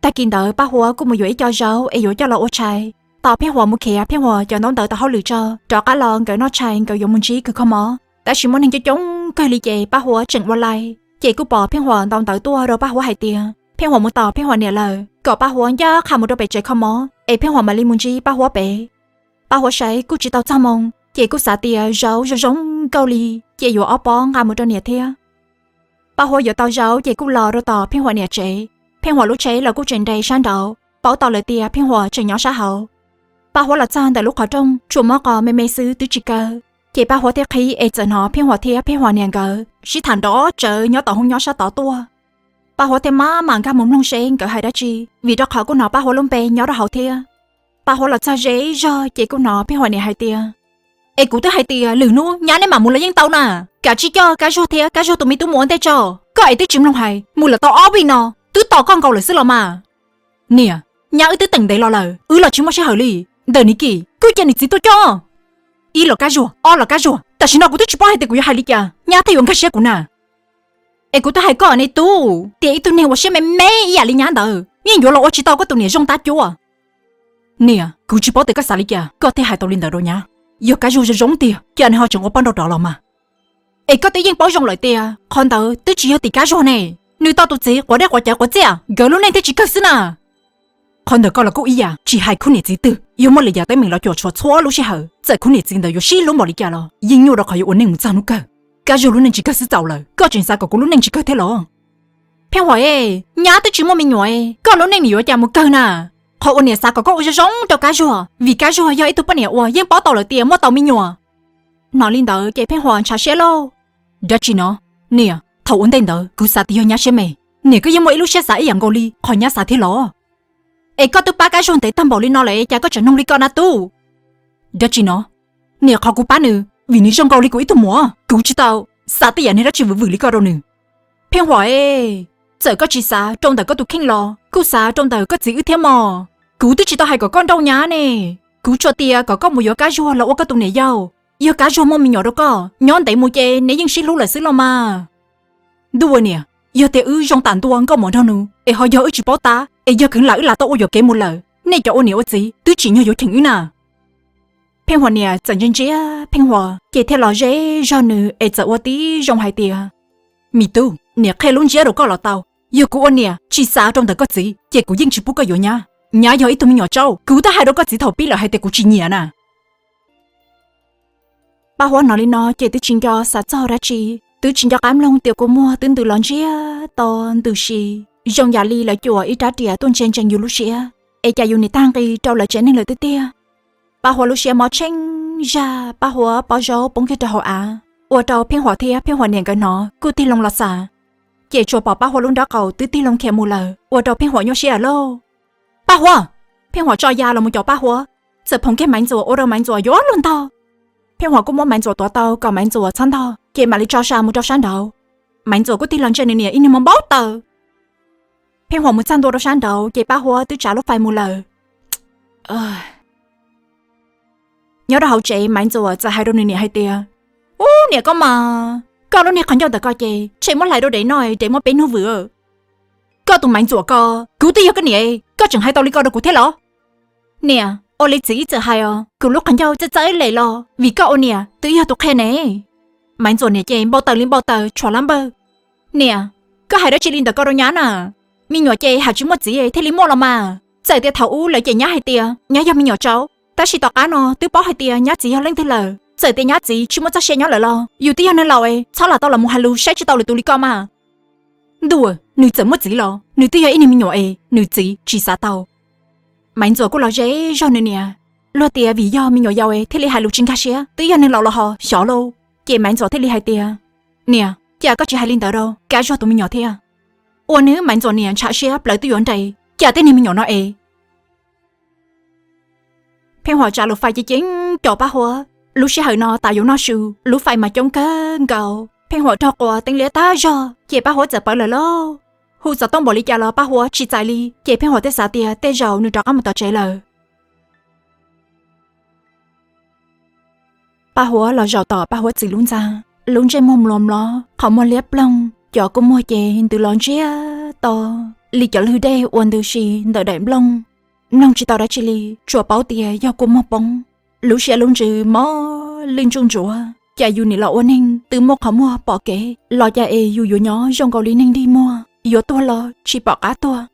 Tag kis ntawd Paj Huab kuj mus yuav ib co zaub es yuav coj los ua tshais. Tom Pheej Huam mus khiav Pheej Huam cov ntaub ntawv tom hauj lwm tso, rov qab los nkawd noj tshais nkawd yuav mus ntsib kawg kho mob. Tab sis muaj neeg coob coob kawg li ces Paj Huab tseem ua laij, ces kuj pom Pheej Huam ntau ntawv tuaj rau Paj Huab hais tias Pheej Huam mus tos Pheej Huam niam lawm, kom Paj Huab ncaj qha mus rau pem tsev kho mob es Pheej Huam mam li mus ntsib Paj Huab pem. Paj Huab saib kuj tsis tau txog moo, ces kuj xav tias zaub zoo zoo nkauj li, ces yuav ob pob nqa mus rau niam thiab. Paj Huab yuav tau zaub ces kuj los rau tom Pheej Huam niam tsev. Pheej Huam lub tsheb los kuj tseem nres sab nraud, paub tau lawm tias Pheej Huam tseem nyob sab hauv. Paj Huab los txog ntawm lub qhov rooj tsuas muab qos me me xwb twb tsis kaw, ces Paj Huab thiaj qhib es txawm hnov Pheej Huam thiab Pheej Huam niam nkawd sib tham nrov tsawv nyob tom hoob nyob sab tod tuaj. Paj Huab thiaj maj mam nkag mus mloog seb nkawd hais dab tsi, vim rau qhov kuj hnov Paj Huab lub npe nyob rau hauv thiab. Paj Huab los txog ze zog ces kuj hnov Pheej Huam niam hais tias, Es kuv twb hais tias lwm hnub nyab neb mam mus los yeej tau na. Kav tsij coj Kab Zuag thiab Kab Zuag tus me tub mus ua ntej tso. Koj es twb tsis mloog hais, mus lawm tau ob vij no, twb tos koj nkaus lawm xwb los mas. Niam, nyab wb twb teem ntev los lawm, wb los tsis muaj sij hawm li. Ntawm Niv Kim kuj cia nws txiv tuaj coj. Ib los Kab Zuag, ob los Kab Zuag, tam sim no kuv twb tsis paub hais tias kuv yuav hais li cas nyab thiaj yuav nkag siab kuv na. Es kuv twb hais koj ne tub, tias ib tug neeg uas siab me me ib yam li nyab ntawd yeej yuav los ua tsis tau koj tus niam zoo tab cuab. Niam, kuv tsis paub tias koj xav li cas koj thiaj hais tau li ntawd rau nyab. Yog Kab Zuag zoo zoo tiag cas nws ho tseem ua poj nrauj rov los mas. Es koj twb yeej paub zoo lawm tias qhov ntawd twb tsis yog tim Kab Zuag ne. Nws tau tus txiv quav dej quav cawv quav txiaj, nkawd lub neej thiaj tsis kawg xwb na. Qhov ntawd koj los kuj ib yam, tsis hais khub niam txiv twg, yog muaj li cas teeb meem los cuam tshuam txhua lub sij hawm, txawm khub niam txiv ntawd yuav sib hlub npaum li cas los yeej nyuaj rau qhov yuav ua neej mus txog hnub kawg. Kab Zuag lub neej tsis kawg xwb txaus lawm, koj tseem xav kom kuv lub neej tsis kawg thiab los? Pheej Huam, nyab twb tsis muaj me nyuam, koj lub neej nws yuav cas mus kawg na. Qhov uas niam xav kom koj ua zoo zoo rau Kab Zuag, vim Kab Zuag yog ib tug poj niam uas yeej paub tau lawm tias muaj tau me nyuam. Hnov li ntawd ces Pheej Huam ntshav siab lauj. Dab tsi no? Niam, thaum ua ntej ntawd kuv xav tias yog nyab siab me. Niam koj yeej muaj ib lub siab xav ib yam nkaus li qhov nyab xav thiab los? Es koj twb pab Kab Zuag ntev tag npaum li no lawm cas koj tseem noog li ko na tub? Dab tsi no? Niam, qhov kuv pab nws vim nws zoo nkaus li kuv ib tug muam, kuv tsis tau xav tej yam niag dab tsi vwm vwm li ko rau nws. Pheej Huam, txawm koj tsis xav rau ntawm koj tus kheej los kuj xav rau ntawm koj txiv wb thiab mog. Kuv twb tsis tau hais kom koj nrauj nyab ne, kuv tsuas tias kom koj mus yuav Kab Zuag los ua koj tus niam yau. Yog Kab Zuag muaj me nyuam rau koj, nyob ntev mus ces neb yeej sib hlub lawm xwb los mas. Ntuj ua niam, yog tias wb zoo tam ntua nkauj mos nraug nus es ho yog wb tsis paub tab es yog kheev lam wb lam tau ua yuam kev mus lawm, nej cov ua niam ua txiv twb tsim nyog yuav cheem wb na. Pheej Huam niam txawm ntsia ntsia Pheej Huam ces thiaj los ze zog nws es txawm ua tib zoo hais tias, me tub, niam qhia lub ntsiab rau koj los tau. Yog kuv ua niam tsis xav rau ntawm koj txiv ces kuv yeej tsis pub koj yuav nyab. Nyab yog ib tug me nyuam tsaub, kuv twb hais rau koj txiv thaum pib lawm hais tias kuv tsis nyiam na. Paj Huab hnov li no ces twb tsis nco xav txog dab tsi, twb tsis nco qab mloog tias kua muag twb ntws los ntsiag to ntws si, zoo yam li lawv cuam ib rab riam tuaj ntsia ntsees yus lub siab, es cas yus nim tag nqi rau lawv tsev neeg lawm tiag tiag. Paj Huab lub siab mob tsheej zaj, Paj Huab pob zaub poob kiag rau hauv av, ua rau Pheej Huam thiab Pheej Huam niam nkawd hnov kuj tig loo los xav. Ces tsuas pom Paj Huab lub nraub qaum twb tig loo khiav mus lawm, ua rau Pheej Huam nyuaj siab lawm lauj. Paj Huab! Pheej Huam tso ya los mus cov Paj Huab, txawm phoom kiag Maiv Ntxuam ua rau Maiv Ntxuam yuav luag ntog. Pheej Huam kuj muab Maiv Ntxuam tuav tau kom Maiv Ntxuam txhob ntog, ces mam li tso sa mus rau sab nraud. Maiv Ntxuam kuj tig los ntsia nws niam ib niag mus npau taws. Pheej Huam mus txaj ntua rau sab nraud ces Paj Huab twb tsav lub fais mus lawm. Nyob rau hauv tsev, Maiv Ntxuam txawm hais rau nws niam hais tias, Ub, niam koj mas, koj lub niag qhov ncauj ntawm ko ces ntshe muab hlais rau dev noj, dev muab peb hnub vwm. Koj tus Maiv Ntxuam ko, kuv twb yog koj niam, koj tseem hais tau li ko rau kuv thiab los? Niam, ua li txiv ib txwm hais os, kuv lub qhov ncauj txawj txawj lem los vim koj ua niam twb yog tus qhia ne. Maiv Ntxuam niam ces npau taws li npau taws, tshuav lab npawg. Niam, koj hais dab tsi li ntawm ko rau nyab na? Me nyuam ces hais tsis muaj txiv thiaj li muaj los mas. Txawm tias thaum ub lawv cem nyab hais tias nyab yog me nyuam tsau, tab sis tom qab no twb paub hais tias nyab txiv yog leej twg lawm. Txawm tias nyab txiv tsis muaj txoj sia nyob lawm los yus twb yog neeg laus es txhob lam tau los mus hais lus saib tsis taus lwm tus li ko mas. Ntuj, nws txawm muaj txiv los nws twb yog ib niag me nyuam es nws txiv tsis xav tau. Maiv Ntxuam kuj los ze zog nws niam, luag tias vim yog me nyuam yaus es thiaj li hais lus tsis nkag siab, twb yog neeg laus los ho xyov lauj. Ces Maiv Ntxuam thiaj li hais tias, Niam, cas koj tsis hais li ntawd rau Kab Zuag tus me nyuam thiab? Ua nws Maiv Ntxuam niam ntshai siab plawv twb yuav nres, cas tej niag me nyuam no es. Pheej Huam tsav lub fais ceev ceev co Paj Huab, lub sij hawm no tas yuav noj su, lub fais mas coob kawg nkaus. Pheej Huam raug quas teeb liab tag zog ces Paj Huab txawm pawv lawm lauj. Hu xov tooj npaum li cas los Paj Huab tsis txais li, ces Pheej Huam thiaj xav tias tej zaum nws rov qab mus tom tsev lawm. Paj Huab los zaum tom Paj Huab txiv lub ntxa, lub ntsej muag mluas mlov, qhov muag liab ploog, cov kua muag ces ntws los ntsiag to li cov lwg dej uas ntws si ntawm daim nplooj. Mloog tsis tau dab tsi li, tsuas paub tias yog kua muag poob. Lub siab lub ntsws mob lwj ntsuj ntsuav, cas yus nim los ua neeg twb muaj qhov muag pom kev los cas es yus yuav nyob zoo nkaus li neeg dig muag, yuav tuag los tsis pom qab tuag,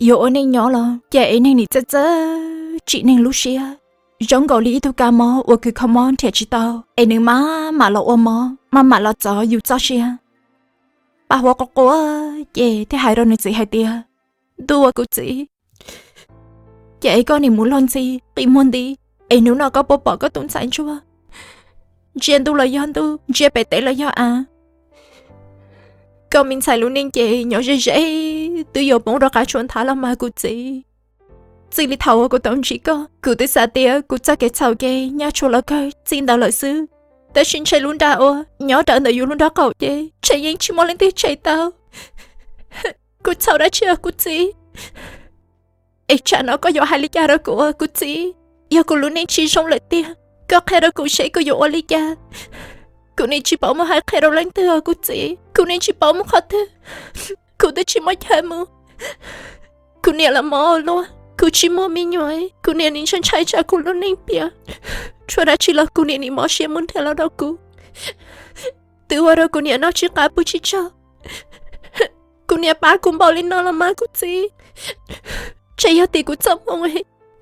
yuav ua neej nyob los cas es neeg nim txawj txawj tsim neeg lub siab, zoo nkaus li ib tug kab mob uas kws kho mob nrhiav tsis tau es nws maj mam los ua mob, maj mam los txov yus txoj sia. Paj Huab quaj quaj ces thiaj hais rau nws txiv hais tias, Ntuj, ua kuv txiv, cas es koj nim mus luag ntxhi qi muag nti, es hnub no koj puas pom koj tus ntxhais ntsuag? Ntsia ntuj los yog ntuj, ntsia pem teb los yog av. Koj me ntxhais lub neej ces nyob ze ze twb yuav poob rov qab tshuav nthav los mas kuv txiv. Txij li thaum uas kuv tau ntsib koj, kuv twb xav tias kuv txoj kev txhaum ces nyaj tshuav los kawg txij ntawd lawm xwb. Tab sis ntshe lub nra uas nyob rawv ntawm yus lub nraub qaum ces ntshe yeej tsis muaj leej twg tshem tau. Kuv txhaum dab tsi os kuv txiv? Es tsam no koj yuav hais li cas rau kuv os kuv txiv? Yog kuv lub neej tsis zoo lawm tiag, koj qhia rau kuv seb kuv yuav ua li cas. Kuv nim tsis paub mus hais qhia rau leej twg os kuv txiv, kuv nim tsis paub mus qhov twg. Kuv twb tsis muaj chaw mus. Kuv niam los mob ua luaj, kuv tsis muaj me nyuam, kuv niam nim ntshai ntshai tsam kuv lub neej piam. Tshuav dab tsi los kuv niam nim mob siab mus nrhiav los rau kuv. Twb ua rau kuv niam noj tsis qab pw tsis tsaug. Kuv niam pab kuv npaum li no los mas kuv txiv. Ntshe yog tim kuv txoj hmoo,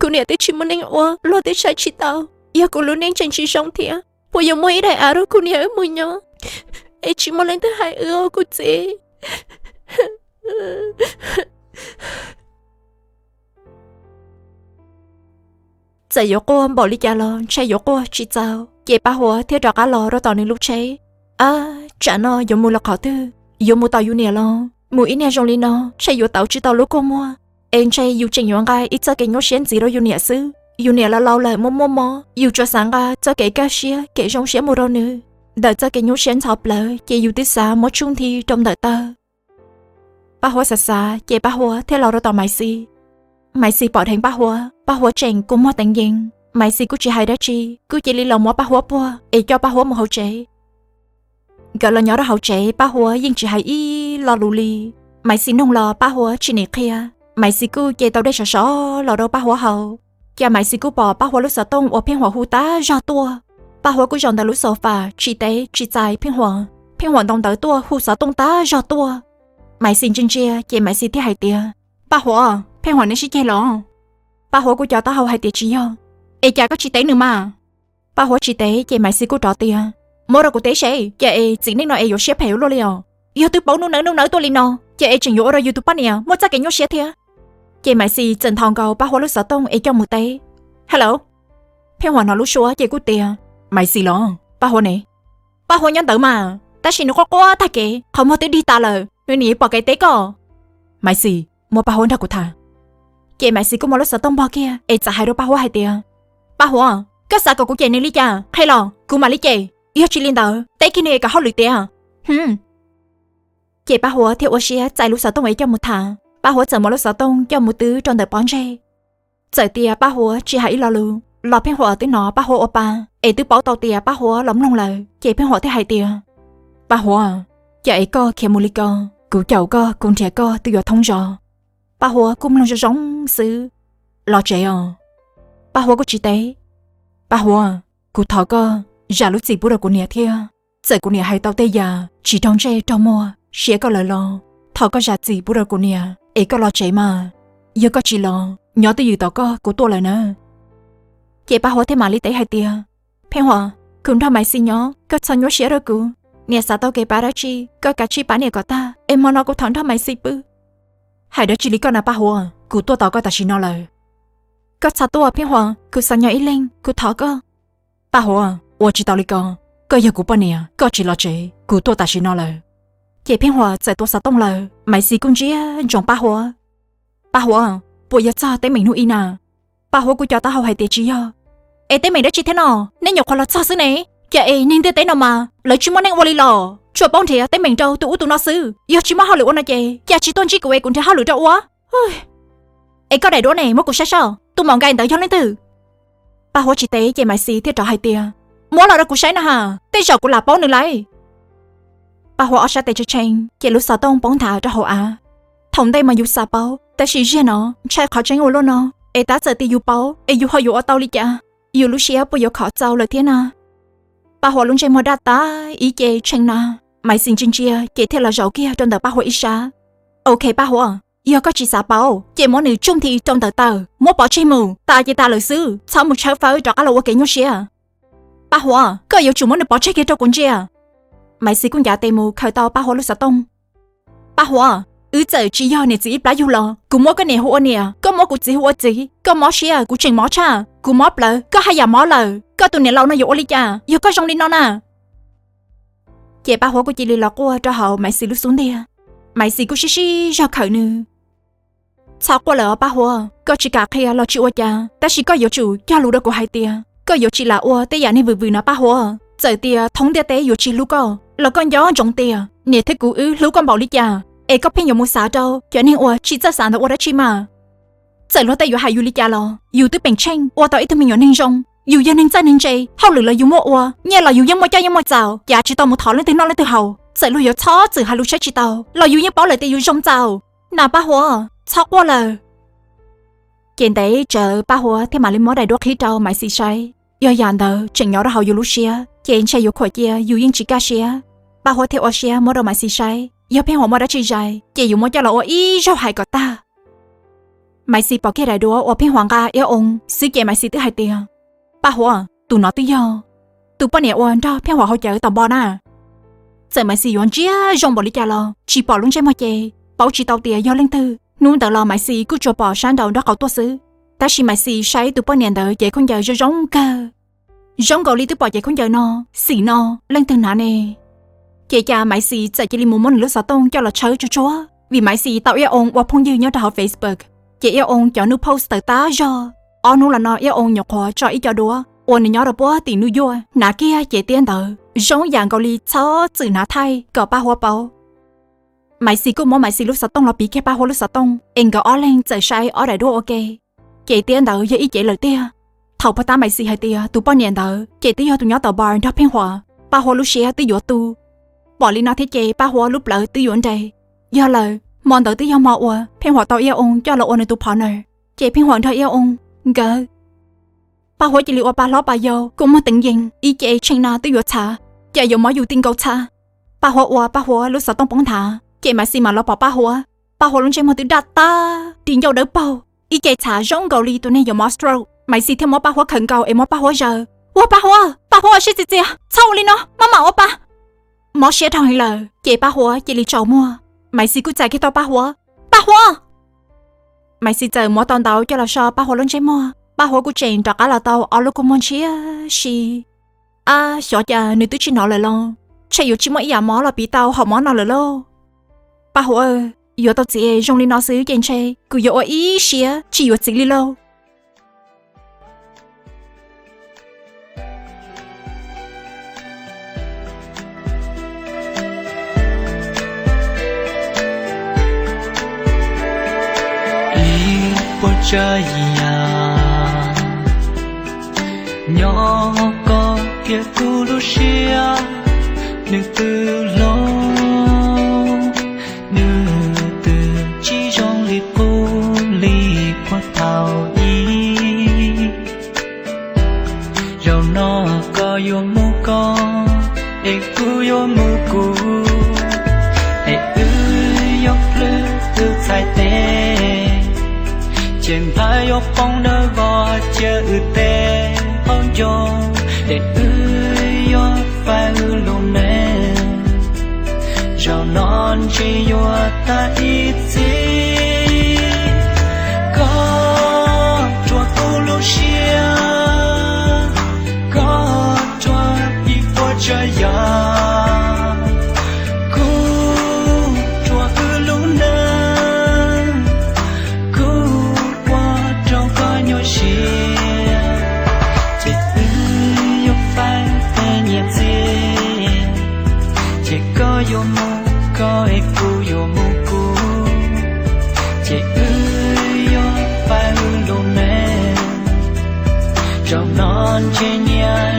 kuv niam twb tsis muaj neej ua, luag twb saib tsis taus. Yog kuv lub neej tseem tsis zoo thiab, puas yuav muaj ib daim av rau kuv niam wb mus nyob, es tsis muaj leej twg hais wb os kuv txiv? Txawm yuav quaj npaum li cas los ntshe yuav quaj tsis txaus, ces Paj Huab thiaj rov qab los rau tom nws lub tsheb. Ab, tsam no yuav mus los qhov twg? Yuav mus tom yus niam los? Mus ib niag zoo li no ntshe yuav tauv tsis tau lub kua muag, es ntshe yus tseem yuav nqa ib txoj kev nyuaj siab ntxiv rau yus niam xwb. Yus niam los laus lawm muaj muaj mob, yus tsuas xav nqa txoj kev kaj siab kev zoo siab mus rau nws. Ntawm txoj kev nyuaj siab ntxhov plawv ces yus twb xav muab tsuj nthi rau ntawm tawg. Paj Huab xav xav ces Paj Huab thiaj los rau tom Maiv Xis. Maiv Xis pom dheev Paj Huab, Paj Huab tseem kua muag teev yees. Maiv Xis kuj tsis hais dab tsi, kuj cia li los muab Paj Huab puag es coj Paj Huab mus hauv tsev. Nkawd los nyob rau hauv tsev, Paj Huab yeej tsis hais ib lo lus li. Maiv Xis noog los Paj Huab tsis nim qhia. Maiv Xis kuj ce tau dej sov sov los rau Paj Huab haus. Cas Maiv Xis kuj pom Paj Huab lub xov tooj uas Pheej Huam hu tag zog tuaj. Paj Huab kuj zaum ntawm lub xov fas tsis teb tsis txais Pheej Huam. Pheej Huam ntaus ntawv tuaj hu xov tooj tag zog tuaj. Maiv Xis ntsia ntsia ces Maiv Xis thiaj hais tias, Paj Huab, Pheej Huam nej sib ceg los? Paj Huab kuj co taub hau hais tias tsis yog. Es cas koj tsis teb nws mas? Paj Huab tsis teb ces Maiv Xis kuj rov tias, Muab rau kuv teb seb, cas es txiv neej no es yuav siab phem ua luaj li os? Yog twb paub nub nawb nub nawb tuaj li no, cas es tseem yuav ua rau yus tus poj niam muaj txoj kev nyuaj siab thiab? Ces Maiv Xis txawm nthos nkaus Paj Huab lub xov tooj es coj mus teb. Hello. Pheej Huam hnov lub suab ces kuj tias, Maiv Xis los? Paj Huab ne? Paj Huab nyob ntawd mas, tab sis nws quaj quaj tag kev, qhov muag twb dig tas lawm, nws nim pom kev teb koj. Maiv Xis, muab Paj Huab nrog kuv tham. Ces Maiv Xis kuj muab lub xov tooj npog kiag es txawm hais rau Paj Huab hais tias, Paj Huab, koj xav kom kuv cem nws li cas qhia los kuv mam li cem, yog tsis li ntawd teb kiag nws es kom hauj lwm tiav. Hwm. Ces Paj Huab thiaj ua siab txais lub xov tooj es coj mus tham. Paj Huab txawm muab lub xov tooj coj mus twb rau ntawm pob ntseg. Txawm tias Paj Huab tsis hais ib lo lus los Pheej Huam twb hnov Paj Huab ua pa, es twb paub tau tias Paj Huab los mloog lawm. Ces Pheej Huam thiaj hais tias, Paj Huab, cas es koj khiav mus li ko? Kuv caum koj, kuv nrhiav koj twb yuav thoob zos. Paj Huab kuj mloog zoo zoo xwb. Los tsev os. Paj Huab kuj tsis teb. Paj Huab, kuv thov koj zam lub txim pub rau kuv niam thiab. Txawm kuv niam hais tau tej yam tsis raug ntsej raug muag siab koj lawm los thov koj zam txim pub rau kuv niam es koj los tsev mas. Yog koj tsis los, nyob twj ywm tom koj kuv tuaj lawm na. Ces Paj Huab thiaj mam li teb hais tias, Pheej Huam, kuv nrog Maiv Xis nyob, koj txhob nyuaj siab rau kuv. Niam xav tau kev pab dab tsi, koj kav tsij pab niam kom tag, es hmo no kuv thov nrog Maiv Xis pw. Hais dab tsi li koj na Paj Huab, kuv tuaj tos koj tam sim no lawm. Koj txhob tuaj Pheej Huam, kuv xav nyob ib leeg, kuv thov koj. Paj Huab, ua tsis tau li ko, koj yog kuv poj niam, koj tsis los tsev, kuv tuaj tam sim no lawm. Ces Pheej Huam txawm tua xov tooj lawm, Maiv Xis kuj ntsia ntsoov Paj Huab. Paj Huab, puas yog txog teeb meem hnub ib na? Paj Huab kuj co taub hau hais tias tsis yog. Es teeb meem dab tsi thiab no? Nej nyuam qhuav los txog xwb ne. Cas es neeg ntiaj teb no mas lawv tsis muaj neej ua li los tsuas paub nrhiav teeb meem rau tus ub tus no xwb, yog tsis muaj hauj lwm ua no ces cas tsis tuaj ntsib kuv es kuv nrhiav hauj lwm rau ua. Es koj daim duab ne muab kuv saib soj, tus maum nkais ntawd yog leej twg? Paj Huab tsis teb ces Maiv Xis thiaj rov hais tias, muab los rau kuv saib na has, tej zaum kuv lam paub nws lauj. Paj Huab ob sab tes tshee tshee ces lub xov tooj poob nthav rau hauv av. Thaum ntej mas yus xav paub, tab sis ziag no ntshai qhov tseeb ua luaj no, es tab txawm tias yus paub es yus ho yuav ua tau li cas? Yus lub siab puas yuav khov txaus lawm thiab na? Paj Huab lub ntsej muag daj tas ib ce tshee na. Maiv Xis ntsia ntsia ces thiaj los zaum kiag rau ntawm Paj Huab ib sab. Ok Paj Huab, yog koj tsis xav paub ces muab nws tsuj nthi rau ntawm taws, muab pov tseg mus, tas ces tas lawm xwb, txhob mus tshawb fawb rov qab los ua kev nyuaj siab. Paj Huab, koj yuav tsum muab nws pov tseg kiag rau kuv ntsia. Maiv Xis kuj ncav tes mus khaws tau Paj Huab lub xov tooj. Paj Huab, wb txawm tsis yog niam txiv ib plab yug los kuv muab koj niam hu ua niam, koj muab kuv txiv hu ua txiv, koj mob siab kuv tseem mob tshaj, kuv mob plawv koj haj yam mob lawm, koj tus niam laus no yuav ua li cas yog koj zoo li no na? Ces Paj Huab kuj cia li los quaj rau hauv Maiv Xis lub xub ntiag. Maiv Xis kuj sib sib zog khawm nws. Txhob quaj lawm os Paj Huab, koj tsis kam qhia los tsis ua cas, tab sis koj yuav tsum cog lus rau kuv hais tias koj yuav tsis lam ua tej yam neeg vwm vwm no Paj Huab. Txawm tias thoob ntiaj teb yuav tsis hlub koj los koj nco ntsoov tias niam thiab kuv wb hlub koj npaum li cas, es koj pheej yuav mus xav rau cov neeg uas tsis txawj xav ntawd ua dab tsi mas. Txawm luag tej yuav hais yus li cas los yus twb peem tsheej ua tau ib tug me nyuam neeg zoo. Yus yog neeg txawj neeg ntse, hauj lwm los yus muaj ua, nyiaj los yus yeej muaj coj yeej muaj txaus, cav tsis tau mus thov leej twg noj leej twg haus. Txawm luag yuav txhob txwm hais lus saib tsis taus los yus yeej paub lawm tias yus zoo txaus. Na Paj Huab, txhob quaj lawm. Ces ntev tsawv Paj Huab thiaj mam li muab daim duab qhib rau Maiv Xis saib. Yog yam ntawd tseem nyob rau hauv yus lub siab ces ntshe yuav khuam cia yus yeej tsis kaj siab. Paj Huab thiaj ua siab muab rau Maiv Xis saib, yog Pheej Huam muaj dab tsi zais ces yuav muab coj los ua ib zaug hais kom tag. Maiv Xis pom kiag daim duab uas Pheej Huam nqa Iab Oo xwb ces Maiv Xis twb hais tias, Paj Huab, tus no twb yog tus poj niam uas nrog Pheej Huam haus cawv tom npo na. Txawm Maiv Xis yuav ntsia zoo npaum li cas los tsis pom lub ntsej muag ces paub tsis tau tias yog leej twg. Hnub ntawd los Maiv Xis kuj tsuas pom sab nraum nraub qaum tuaj xwb, tab sis Maiv Xis saib tus poj niam ntawd cev khaub ncaws zoo zoo kawg, zoo nkaus li twb pom cev khaub ncaws no, xim no leej twg hnav ne. Ces cas Maiv Xis txawm cia li mus muab nws lub xov tooj coj los tshawb tsuag tsuag, vim Maiv Xis tau Iab Oo ua phooj ywg nyob rau hauv Facebook. Ces Iab Oo cov nub post tawm tab zog. Ob hnub los no Iab Oo nyuam qhuav tso ib co duab uas nws nyob rau puag tim New York hnav kiag cev tiab ntawd zoo yam nkaus li txhob txwm hnav thaij kom Paj Huab paub. Maiv Xis kuj muab Maiv Xis lub xov tooj los piv kiag Paj Huab lub xov tooj es nkawd ob leeg txawm saib ob daim duab ua ke. Cev tiab ntawd yog ib cev lawm tiag. Thaum puag ta Maiv Xis hais tias tus poj niam ntawd ces twb yog tus nyob tom bar nrog Pheej Huam, Paj Huab lub siab twb yuav tu. Pom li no thiab ces Paj Huab lub plawv twb yuav nres. Yog lawm, hmo ntawd twb yog hmo uas Pheej Huam tau Iab Oo coj los ua nws tus partner, ces Pheej Huam nrog Iab Oo nkawd. Paj Huab cia li ua pa hlob pa yau kua muag teev yees, ib ce tshee na twb yuav txhav, cas yuav mob yus ti nkaus txha. Paj Huab ua Paj Huab lub xov tooj poob nthav, ces Maiv Xis mam los pom Paj Huab. Paj Huab lub ntsej muag twb daj tag, ris ncauj dawb paug, ib ce txhav zoo nkaus li tus neeg yuav mob stroke. Maiv Xis thiaj muab Paj Huab khawm nkaus es muab Paj Huab zaws. Ua Paj Huab, Paj Huab ua siab txias txias, txhob ua li no, maj mam ua Paj. Mob siab dhau heev lawm ces Paj Huab cia li tsaus muag. Maiv Xis kuj txais kiag tau Paj Huab. Paj Huab! Maiv Xis txawm muab tau ntaub coj los so Paj Huab lub ntsej muag. Paj Huab kuj tseem rov qab los tau ob lub kua muag ntshiab si. Ab, xyov cas nws twb tsis hnov lawm los? Ntshe yuav tsis muaj ib yam mob los piv tau hom mob no lawm lauj. Paj Huab, yuav tau txiv zoo li no xwb ces ntshe kuv yuav ua ib siab tsis yuav txiv li lauj. Ib puas tsav yam nyob koj kiag kuv lub siab, nws twb hlob, nws twb tsis zoo li qub li puag thaum ub. Zaum no koj yuav mus koj, es kuv yuav mus kuv, es wb yuav plhws wb txhais tes, ces nplhaib yuav poob dawb vog cia wb tej qauv ncoo, es wb yuav faib wb lub neej. Zaum no ntshe yuav tag ib txhis, koj rua kuv lub siab, koj rua ib puas tsav yam, kuv rua wb lub neej, kuv ua rau koj nyuaj siab, ces wb yuav faib tej nyiaj txiag, ces koj yuav mus koj es kuv yuav mus kuv, ces wb yuav faib wb lub neej. Zaum no ntshe nyiaj